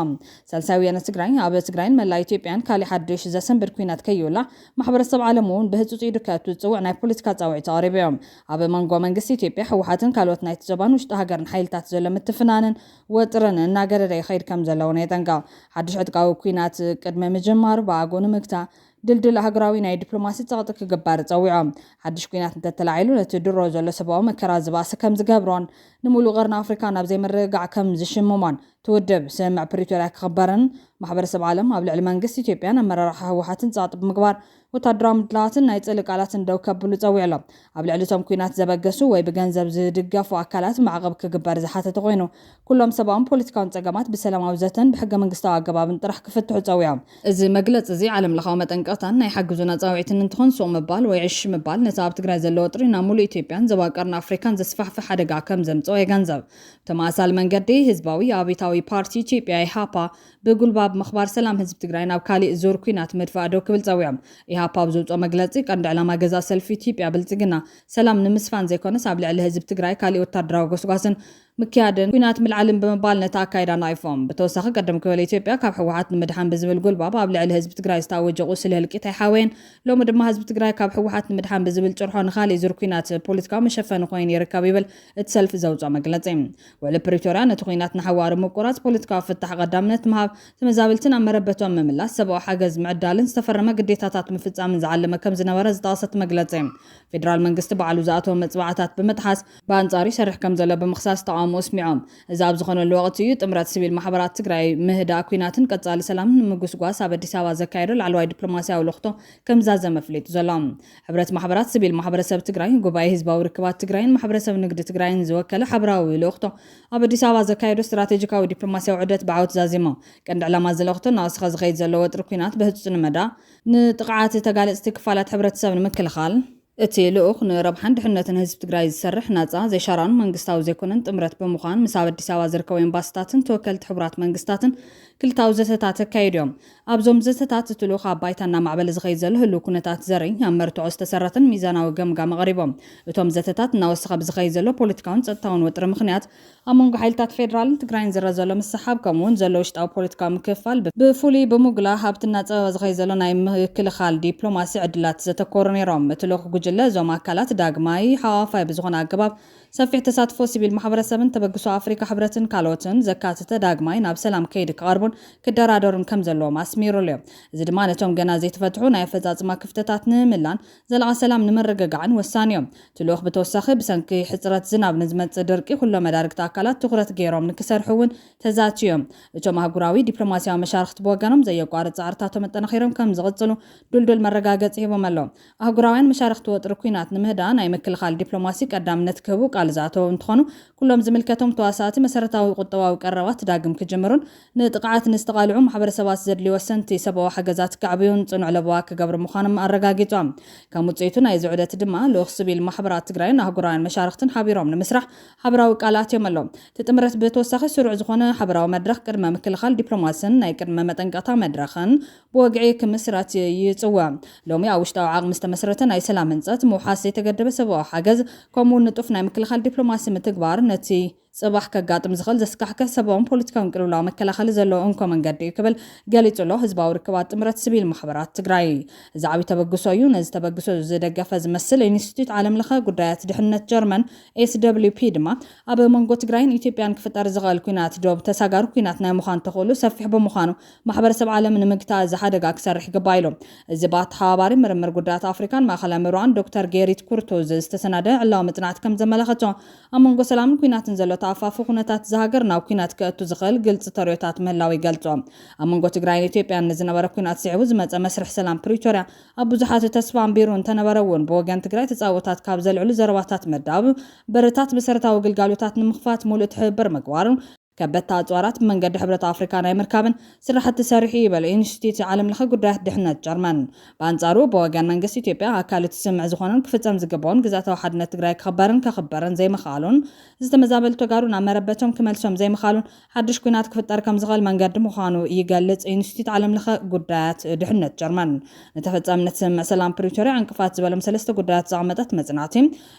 ሳልሳይ ወያነ ትግራይ ኣብ ትግራይን መላእ ኢትዮጵያን ካሊእ ሓድሽ ዘሰንብድ ኲናት ከይውላዕ ማሕበረሰብ ዓለም እውን ብህጹጽ ኢዱ ከእቱ ዝጽውዕ ናይ ፖለቲካ ጻውዒት ኣቕሪቡ እዮም። ኣብ መንጎ መንግስቲ ኢትዮጵያ፣ ህወሓትን ካልኦት ናይቲ ዞባን ውሽጢ ሃገርን ሓይልታት ዘሎ ምትፍናንን ወጥርን እናገደደ ይኸይድ ከም ዘለውን የጠንቀቕ። ሓድሽ ዕጥቃዊ ኲናት ቅድሚ ምጅማሩ ብኣግኡ ንምግታ ድልድል ኣህጉራዊ ናይ ዲፕሎማሲ ጸቕጢ ክግበር ጸዊዖም። ሓድሽ ኲናት እንተተላዒሉ ነቲ ድሮ ዘሎ ሰብኣዊ መከራ ዝባእሰ ከም ዝገብሮን ንምሉእ ቀርኒ ኣፍሪካ ናብ ዘይምርግጋዕ ከም ዝሽምሞን እቲ ውድብ ስምምዕ ፕሪቶርያ ክኽበርን ማሕበረሰብ ዓለም ኣብ ልዕሊ መንግስቲ ኢትዮጵያን ኣመራርሓ ህወሓትን ጸቕጢ ብምግባር ወታደራዊ ምድላዋትን ናይ ጽልኢ ቃላትን ደው ከብሉ ጸዊዑ ኣሎ። ኣብ ልዕሊ እቶም ኲናት ዘበገሱ ወይ ብገንዘብ ዝድገፉ ኣካላት ማዕቐብ ክግበር ዝሓተተ ኮይኑ፣ ኩሎም ሰብኣውን ፖለቲካውን ጸገማት ብሰላማዊ ዘተን ብሕገ መንግስታዊ ኣገባብን ጥራሕ ክፍትሑ ጸዊዖም። እዚ መግለጺ እዚ ዓለም ለኻዊ መጠንቀቕታን ናይ ሓግዙና ጻውዒትን እንትኾን፣ ሱቕ ምባል ወይ ዕሽ ምባል ነቲ ኣብ ትግራይ ዘሎ ወጥሪ ናብ ሙሉእ ኢትዮጵያን ዞባ ቀርኒ ኣፍሪካን ዘስፋሕፍሕ ሓደጋ ከም ዘምጽኦ የገንዘብ። ብተመሳሳሊ መንገዲ፣ ህዝባዊ ኣብዮታዊ ፓርቲ ኢትዮጵያ፣ ኢሃፓ፣ ብጉልባብ ምኽባር ሰላም ህዝቢ ትግራይ ናብ ካሊእ ዙር ኲናት ምድፋእ ደው ክብል ጸዊዖም። ኢሃፓ ኣብ ዘውፅኦ መግለፂ፣ ቀንዲ ዕላማ ገዛ ሰልፊ ኢትዮጵያ ብልፅግና ሰላም ንምስፋን ዘይኮነስ፣ ኣብ ልዕሊ ህዝቢ ትግራይ ካሊእ ወታደራዊ ጎስጓስን ምክያድን ኲናት ምልዓልን ብምባል ነቲ ኣካይዳ ነቒፎም። ብተወሳኺ፣ ቀደም ክብል ኢትዮጵያ ካብ ህወሓት ንምድሓን ብዝብል ጉልባብ ኣብ ልዕሊ ህዝቢ ትግራይ ዝተኣወጀ ቁስሊ ህልቂት ኣይሓወየን። ሎሚ ድማ ህዝቢ ትግራይ ካብ ህወሓት ንምድሓን ብዝብል ጭርሖ ንኻሊእ ዙር ኲናት ፖለቲካዊ መሸፈኒ ኮይኑ ይርከብ ይብል እቲ ሰልፊ ዘውፅኦ መግለፂ። ውዕሊ ፕሪቶርያ ነቲ ኲናት ንሓዋሩ ምቁራፅ፣ ፖለቲካዊ ፍታሕ ቀዳምነት ምሃብ፣ ተመዛበልትን ኣብ መረበቶም ምምላስ፣ ሰብኣዊ ሓገዝ ምዕዳልን ዝተፈረመ ግዴታታት ምፍፃምን ዝዓለመ ከም ዝነበረ ዝጠቐሰ እቲ መግለፂ፣ ፌደራል መንግስቲ ባዕሉ ዝኣተወ መፅባዕታት ብምጥሓስ ብኣንፃሩ ይሰርሕ ከም ዘሎ ብምኽሳስ ተቓውሞ ኣስሚዖም። እዚ ኣብ ዝኾነሉ ወቕቲ እዩ ጥምረት ሲቪል ማሕበራት ትግራይ ምህዳእ ኲናትን ቀፃሊ ሰላምን ንምጉስጓስ ኣብ ኣዲስ ኣበባ ዘካየዶ ላዕለዋይ ዲፕሎማሲያዊ ልእኽቶ ከም ዝዛዘመ ኣፍሊጡ ዘሎ። ሕብረት ማሕበራት ሲቪል ማሕበረሰብ ትግራይ ጉባኤ ህዝባዊ ርክባት ትግራይን ማሕበረሰብ ንግዲ ትግራይን ዝወከለ ሓበራዊ ልእኽቶ ኣብ ኣዲስ ኣበባ ዘካየዶ ስትራቴጂካዊ ዲፕሎማሲያዊ ዑደት ብዓወት ዛዚሙ። ቀንዲ ዕላማ እዚ ልእኽቶ እናወሰኸ ዝኸይድ ዘሎ ወጥሪ ኲናት ብህፁፅ ንምዳእ፣ ንጥቕዓት ተጋለፅቲ ክፋላት ሕብረተሰብ ንምክልኻል፣ እቲ ልኡኽ ንረብሓን ድሕነትን ህዝቢ ትግራይ ዝሰርሕ ናፃ፣ ዘይሻራን መንግስታዊ ዘይኮነን ጥምረት ብምዃን ምስ ኣብ ኣዲስ ኣበባ ዝርከቡ ኤምባሲታትን ተወከልቲ ሕቡራት መንግስታትን ክልታዊ ዘተታት ኣካይዱ እዮም። ኣብዞም ዘተታት እቲ ልኡኽ ኣብ ባይታ እናማዕበለ ዝኸይድ ዘሎ ህልው ኩነታት ዘርኢ ኣብ መርትዖ ዝተሰረተን ሚዛናዊ ገምጋም ኣቕሪቦም። እቶም ዘተታት እናወሰኸ ብዝኸይድ ዘሎ ፖለቲካውን ጸጥታውን ወጥሪ ምኽንያት ኣብ መንጎ ሓይልታት ፌደራልን ትግራይን ዝረአ ዘሎ ምስሓብ፣ ከምኡ እውን ዘሎ ውሽጣዊ ፖለቲካዊ ምክፍፋል ብ-፣ ብፍሉይ ብምጉላህ ኣብቲ እናጸበበ ዝኸይድ ዘሎ ናይ ምክልኻል ዲፕሎማሲ ዕድላት ዘተኮሩ ነይሮም። እቲ ልኡኽ ጉጅለ እዞም ኣካላት ዳግማይ ሓቋፋይ ብዝኾነ ኣገባብ ሰፊሕ ተሳትፎ ሲቪል ማሕበረሰብን ተበግሶ ኣፍሪካ ሕብረትን ካልኦትን ዘካተተ ዳግማይ ናብ ሰላም ከይዲ ክቐርቡን ክደራደሩን ከም ዘለዎም ኣስሚሩሉ እዩ። እዚ ድማ ነቶም ገና ዘይተፈትሑ ናይ ኣፈጻጽማ ክፍተታት ንምላን ዘላቒ ሰላም ንምርግጋዕን ወሳኒ እዮም። እቲ ልኡኽ ብተወሳኺ ብሰንኪ ሕጽረት ዝናብ ንዝመጽእ ድርቂ ኩሎም መዳርግቲ ኣካላት ትኹረት ገይሮም ንክሰርሑ እውን ተዛትዮም። እቶም ኣህጉራዊ ዲፕሎማሲያዊ መሻርክቲ ብወገኖም ዘየቋርጽ ጻዕርታቶም ኣጠናኺሮም ከም ዝቕጽሉ ድልዱል መረጋገጺ ሂቦም ኣለዉ። ኣህጉራውያን መሻርክቲ ወጥሪ ኲናት ንምህዳ ናይ ምክልኻል ዲፕሎማሲ ቀዳምነት ክህቡ ቃል ዝኣተዉ እንትኾኑ፣ ኩሎም ዝምልከቶም ተዋሳእቲ መሰረታዊ ቁጠባዊ ቀረባት ዳግም ክጅምሩን ንጥቕዓት ንዝተቓልዑ ማሕበረሰባት ዘድልዩ ወሰንቲ ሰብኣዊ ሓገዛት ከዕብዩን ጽኑዕ ለበዋ ክገብሩ ምዃኖም ኣረጋጊጾም። ከም ውጽኢቱ ናይዚ ዑደት ድማ ልኡኽ ስቪል ማሕበራት ትግራይን ኣህጉራውያን መሻርክትን ሓቢሮም ንምስራሕ ሓበራዊ ቃል ኣትዮም ኣለዉ። እቲ ጥምረት ብተወሳኺ ስሩዕ ዝኾነ ሓበራዊ መድረኽ ቅድመ ምክልኻል ዲፕሎማስን ናይ ቅድመ መጠንቀቕታ መድረኽን ብወግዒ ክምስረት ይጽውዕ። ሎሚ ኣብ ውሽጣዊ ዓቕሚ ዝተመስረተ ናይ ሰላም ህንጸት፣ ምውሓስ ዘይተገደበ ሰብኣዊ ሓገዝ፣ ከምኡውን ንጡፍ ናይ ምክልኻል ዲፕሎማሲ ምትግባር ነቲ ጽባሕ ከጋጥም ዝኽእል ዘስካሕክሕ ሰብኣውን ፖለቲካውን ቅልውላው መከላኸሊ ዘለዎ እንኮ መንገዲ እዩ ክብል ገሊጹ ኣሎ ህዝባዊ ርክባት ጥምረት ስቪል ማሕበራት ትግራይ። እዚ ዓብዪ ተበግሶ እዩ። ነዚ ተበግሶ ዝደገፈ ዝመስል ኢንስቲትዩት ዓለም ለኸ ጉዳያት ድሕነት ጀርመን ኤስ ደብሊው ፒ ድማ ኣብ መንጎ ትግራይን ኢትዮጵያን ክፍጠር ዝኽእል ኲናት ዶብ ተሳጋሪ ኲናት ናይ ምዃን ተኽእሎ ሰፊሕ ብምዃኑ ማሕበረሰብ ዓለም ንምግታእ እዚ ሓደጋ ክሰርሕ ይግባእ ኢሉ። እዚ ብኣተሓባባሪ ምርምር ጉዳያት ኣፍሪካን ማእኸላይ ምብራቕን ዶክተር ጌሪት ኩርቶዝ ዝተሰናደ ዕላዊ መጽናዕቲ ከም ዘመላኸቶ ኣብ መንጎ ሰላምን ኲናትን ዘሎ ተኣፋፊ ኩነታት ዝሃገር ናብ ኲናት ከእቱ ዝኽእል ግልፂ ተርእዮታት ምህላው ይገልጾ። ኣብ መንጎ ትግራይን ኢትዮጵያን ንዝነበረ ኲናት ስዒቡ ዝመፀ መስርሕ ሰላም ፕሪቶርያ ኣብ ብዙሓት ተስፋ ኣንቢሩ እንተነበረ እውን ብወገን ትግራይ ተፃቦታት ካብ ዘልዕሉ ዘረባታት መዳብ በርታት መሰረታዊ ግልጋሎታት ንምኽፋት ሙሉእ ትሕብብር ምግባር ከበድቲ ኣፅዋራት ብመንገዲ ሕብረት ኣፍሪካ ናይ ምርካብን ስራሕቲ ሰሪሑ ይበል ኢንስቲትዩት ዓለም ለኸ ጉዳያት ድሕነት ጀርመን። ብኣንጻሩ ብወገን መንግስቲ ኢትዮጵያ ኣካል እቲ ስምዕ ዝኾነን ክፍጸም ዝግባኦን ግዝኣታዊ ሓድነት ትግራይ ክኽበርን ከኽበርን ዘይምኽኣሉን ዝተመዛበሉ ተጋሩ ናብ መረበቶም ክመልሶም ዘይምኽኣሉን ሓድሽ ኲናት ክፍጠር ከም ዝኽእል መንገዲ ምዃኑ ይገልጽ ኢንስቲትዩት ዓለም ለኸ ጉዳያት ድሕነት ጀርመን። ንተፈጻምነት ስምምዕ ሰላም ፕሪቶርያ ዕንቅፋት ዝበሎም ሰለስተ ጉዳያት ዘቐመጠት መጽናዕቲ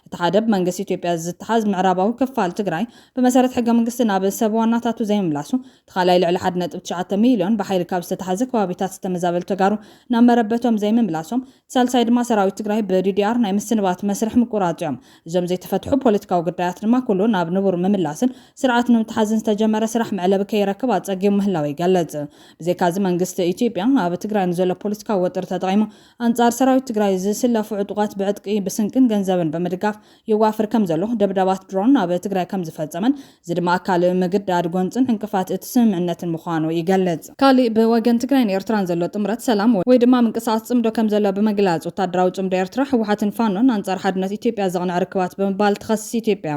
እቲ ሓደ ብመንግስቲ ኢትዮጵያ ዝተሓዝ ምዕራባዊ ክፋል ትግራይ ብመሰረት ሕገ መንግስቲ ናብ ሰብ ዋናታቱ ዘይምምላሱ፣ እቲ ካልኣይ ልዕሊ ሓደ ነጥቢ ትሽዓተ ሚልዮን ብሓይሊ ካብ ዝተታሕዘ ከባቢታት ዝተመዛበሉ ተጋሩ ናብ መረበቶም ዘይምምላሶም፣ እቲ ሳልሳይ ድማ ሰራዊት ትግራይ ብዲዲኣር ናይ ምስንባት መስርሕ ምቁራጹ እዮም። እዞም ዘይተፈትሑ ፖለቲካዊ ጉዳያት ድማ ኩሉ ናብ ንቡር ምምላስን ስርዓት ንምትሓዝን ዝተጀመረ ስራሕ መዕለቢ ከይረክብ ኣጸጊሙ ምህላው ይገልጽ። ብዘይካዚ መንግስቲ ኢትዮጵያ ኣብ ትግራይ ንዘሎ ፖለቲካዊ ወጥሪ ተጠቒሙ ኣንጻር ሰራዊት ትግራይ ዝስለፉ ዕጡቓት ብዕጥቂ ብስንቅን ገንዘብን ብምድጋፍ የዋፍር ከም ዘሎ፣ ደብዳባት ድሮን ኣብ ትግራይ ከም ዝፈጸመን፣ እዚ ድማ ኣካል ምግዳድ ጎንፅን ዕንቅፋት እቲ ስምምዕነትን ምዃኑ ይገልጽ። ካሊእ ብወገን ትግራይን ኤርትራን ዘሎ ጥምረት ሰላም ወይ ድማ ምንቅስቃስ ጽምዶ ከም ዘሎ ብምግላጽ፣ ወታደራዊ ጽምዶ ኤርትራ፣ ህወሓትን ፋኖን ኣንጻር ሓድነት ኢትዮጵያ ዘቕንዕ ርክባት ብምባል ትኸስስ ኢትዮጵያ።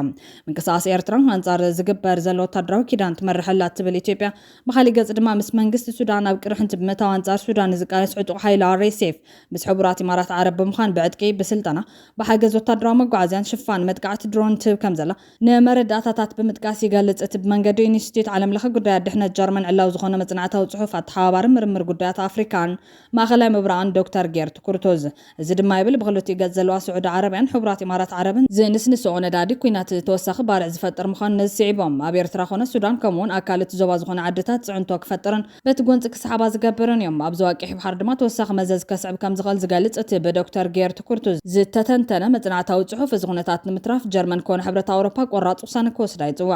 ምንቅስቃስ ኤርትራ ኣንጻር ዝግበር ዘሎ ወታደራዊ ኪዳን ትመርሕ ኣላ ትብል ኢትዮጵያ፣ ብኻሊእ ገጽ ድማ ምስ መንግስቲ ሱዳን ኣብ ቅርሕንቲ ብምእታው ኣንጻር ሱዳን ንዝቃለስ ዕጡቕ ሓይሊ ኣር ኤስ ኤፍ ምስ ሕቡራት ኢማራት ዓረብ ብምዃን ብዕጥቂ፣ ብስልጠና፣ ብሓገዝ ወታደራዊ መጓዓዝያን ሽፋን መጥቃዕቲ ድሮን ትህብ ከም ዘላ ንመረዳእታታት ብምጥቃስ ይገልጽ። እቲ ብመንገዲ ኢንስቲትዩት ዓለም ለኸ ጉዳያት ድሕነት ጀርመን ዕላዊ ዝኾነ መጽናዕታዊ ጽሑፍ ኣተሓባባሪ ምርምር ጉዳያት ኣፍሪካን ማእኸላይ ምብራቕን ዶክተር ጌርት ኩርቶዝ። እዚ ድማ ይብል ብክልቲኡ ገጽ ዘለዋ ስዑዲ ዓረብያን ሕቡራት ኢማራት ዓረብን ዝንስንስኦ ነዳዲ ኲናት ተወሳኺ ባርዕ ዝፈጥር ምዃኑ ነዚ ስዒቦም ኣብ ኤርትራ ኮነ ሱዳን ከምኡውን ኣካል እቲ ዞባ ዝኾነ ዓድታት ጽዕንቶ ክፈጥርን በቲ ጎንፂ ክሰሓባ ዝገብርን እዮም። ኣብ ዞባ ቀይሕ ባሕሪ ድማ ተወሳኺ መዘዝ ከስዕብ ከም ዝኽእል ዝገልጽ እቲ ብዶክተር ጌርት ኩርቱ ዝተተንተነ መጽናዕታዊ ጽሑፍ፣ እዚ ኩነታት ንምትራፍ ጀርመን ኮነ ሕብረት ኣውሮፓ ቆራጽ ውሳነ ክወስዳ ይጽውዕ።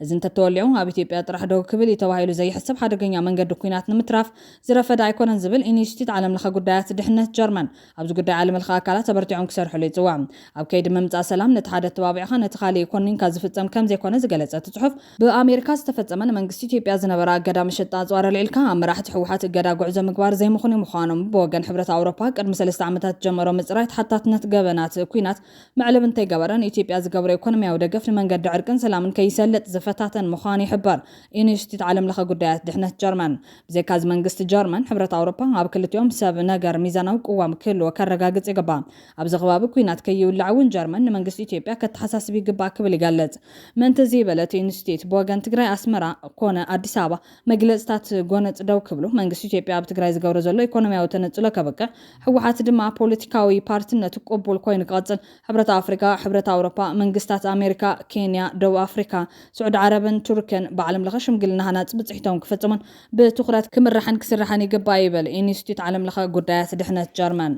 እዚ እንተተወሊዑ ኣብ ኢትዮጵያ ጥራሕ ደው ክብል እዩ ተባሂሉ ዘይሕሰብ ሓደገኛ መንገዲ ኲናት ንምትራፍ ዝረፈደ ኣይኮነን ዝብል ኢንስቲትዩት ዓለም ለኸ ጉዳያት ድሕነት ጀርመን ኣብዚ ጉዳይ ዓለም ለኸ ኣካላት ኣበርቲዖም ክሰርሕሉ ይጽውዕ። ኣብ ከይዲ ምምጻእ ሰላም ነቲ ሓደ ተባቢዕኻ ነቲ ካሊእ ኮኒንካ ዝፍጸም ከም ዘይኮነ ዝገለጸ እቲ ጽሑፍ፣ ብኣሜሪካ ዝተፈጸመ ንመንግስቲ ኢትዮጵያ ዝነበረ ኣገዳ መሸጣ ኣጽዋር ኣልዒልካ ኣብ መራሕቲ ህወሓት እገዳ ጉዕዞ ምግባር ዘይምኽኑይ ምዃኖም ብወገን ሕብረት ኣውሮፓ ቅድሚ ሰለስተ ዓመታት ጀመሮ ምጽራይ ተሓታትነት ገበናት ኲናት መዕለቢ እንተይገበረ ንኢትዮጵያ ዝገብሮ ኢኮኖሚያዊ ደገፍ ንመንገዲ ዕርቅን ሰላምን ከይሰልጥ ዝፈታተን ምዃኑ ይሕበር ኢንስቲትዩት ዓለም ለኸ ጉዳያት ድሕነት ጀርመን። ብዘይካዚ መንግስቲ ጀርመን ሕብረት ኣውሮፓ ኣብ ክልቲኦም ሰብ ነገር ሚዛናዊ ቅዋም ክህልዎ ከረጋግጽ ይግባእ። ኣብዚ ከባቢ ኲናት ከይውላዕ እውን ጀርመን ንመንግስቲ ኢትዮጵያ ከተሓሳስብ ይግባእ ክብል ይገልጽ። ምእንቲ እዚ ይበለ እቲ ኢንስቲትዩት ብወገን ትግራይ ኣስመራ ኮነ ኣዲስ ኣበባ መግለጽታት ጎነጽ ደው ክብሉ፣ መንግስቲ ኢትዮጵያ ኣብ ትግራይ ዝገብሮ ዘሎ ኢኮኖሚያዊ ተነጽሎ ከብቅዕ፣ ህወሓት ድማ ፖለቲካዊ ፓርትነቱ ቅቡል ኮይኑ ክቐጽል፣ ሕብረት ኣፍሪካ፣ ሕብረት ኣውሮፓ፣ መንግስታት ኣሜሪካ፣ ኬንያ፣ ደቡብ ኣፍሪካ፣ ስዑዲ ዓረብን ቱርክን ብዓለም ለኸ ሽምግልና ሃናፂ ብፅሒቶም ክፍፅሙን ብትኹረት ክምራሕን ክስራሕን ይግባእ ይብል ኢንስቲትዩት ዓለም ለኸ ጉዳያት ድሕነት ጀርመን።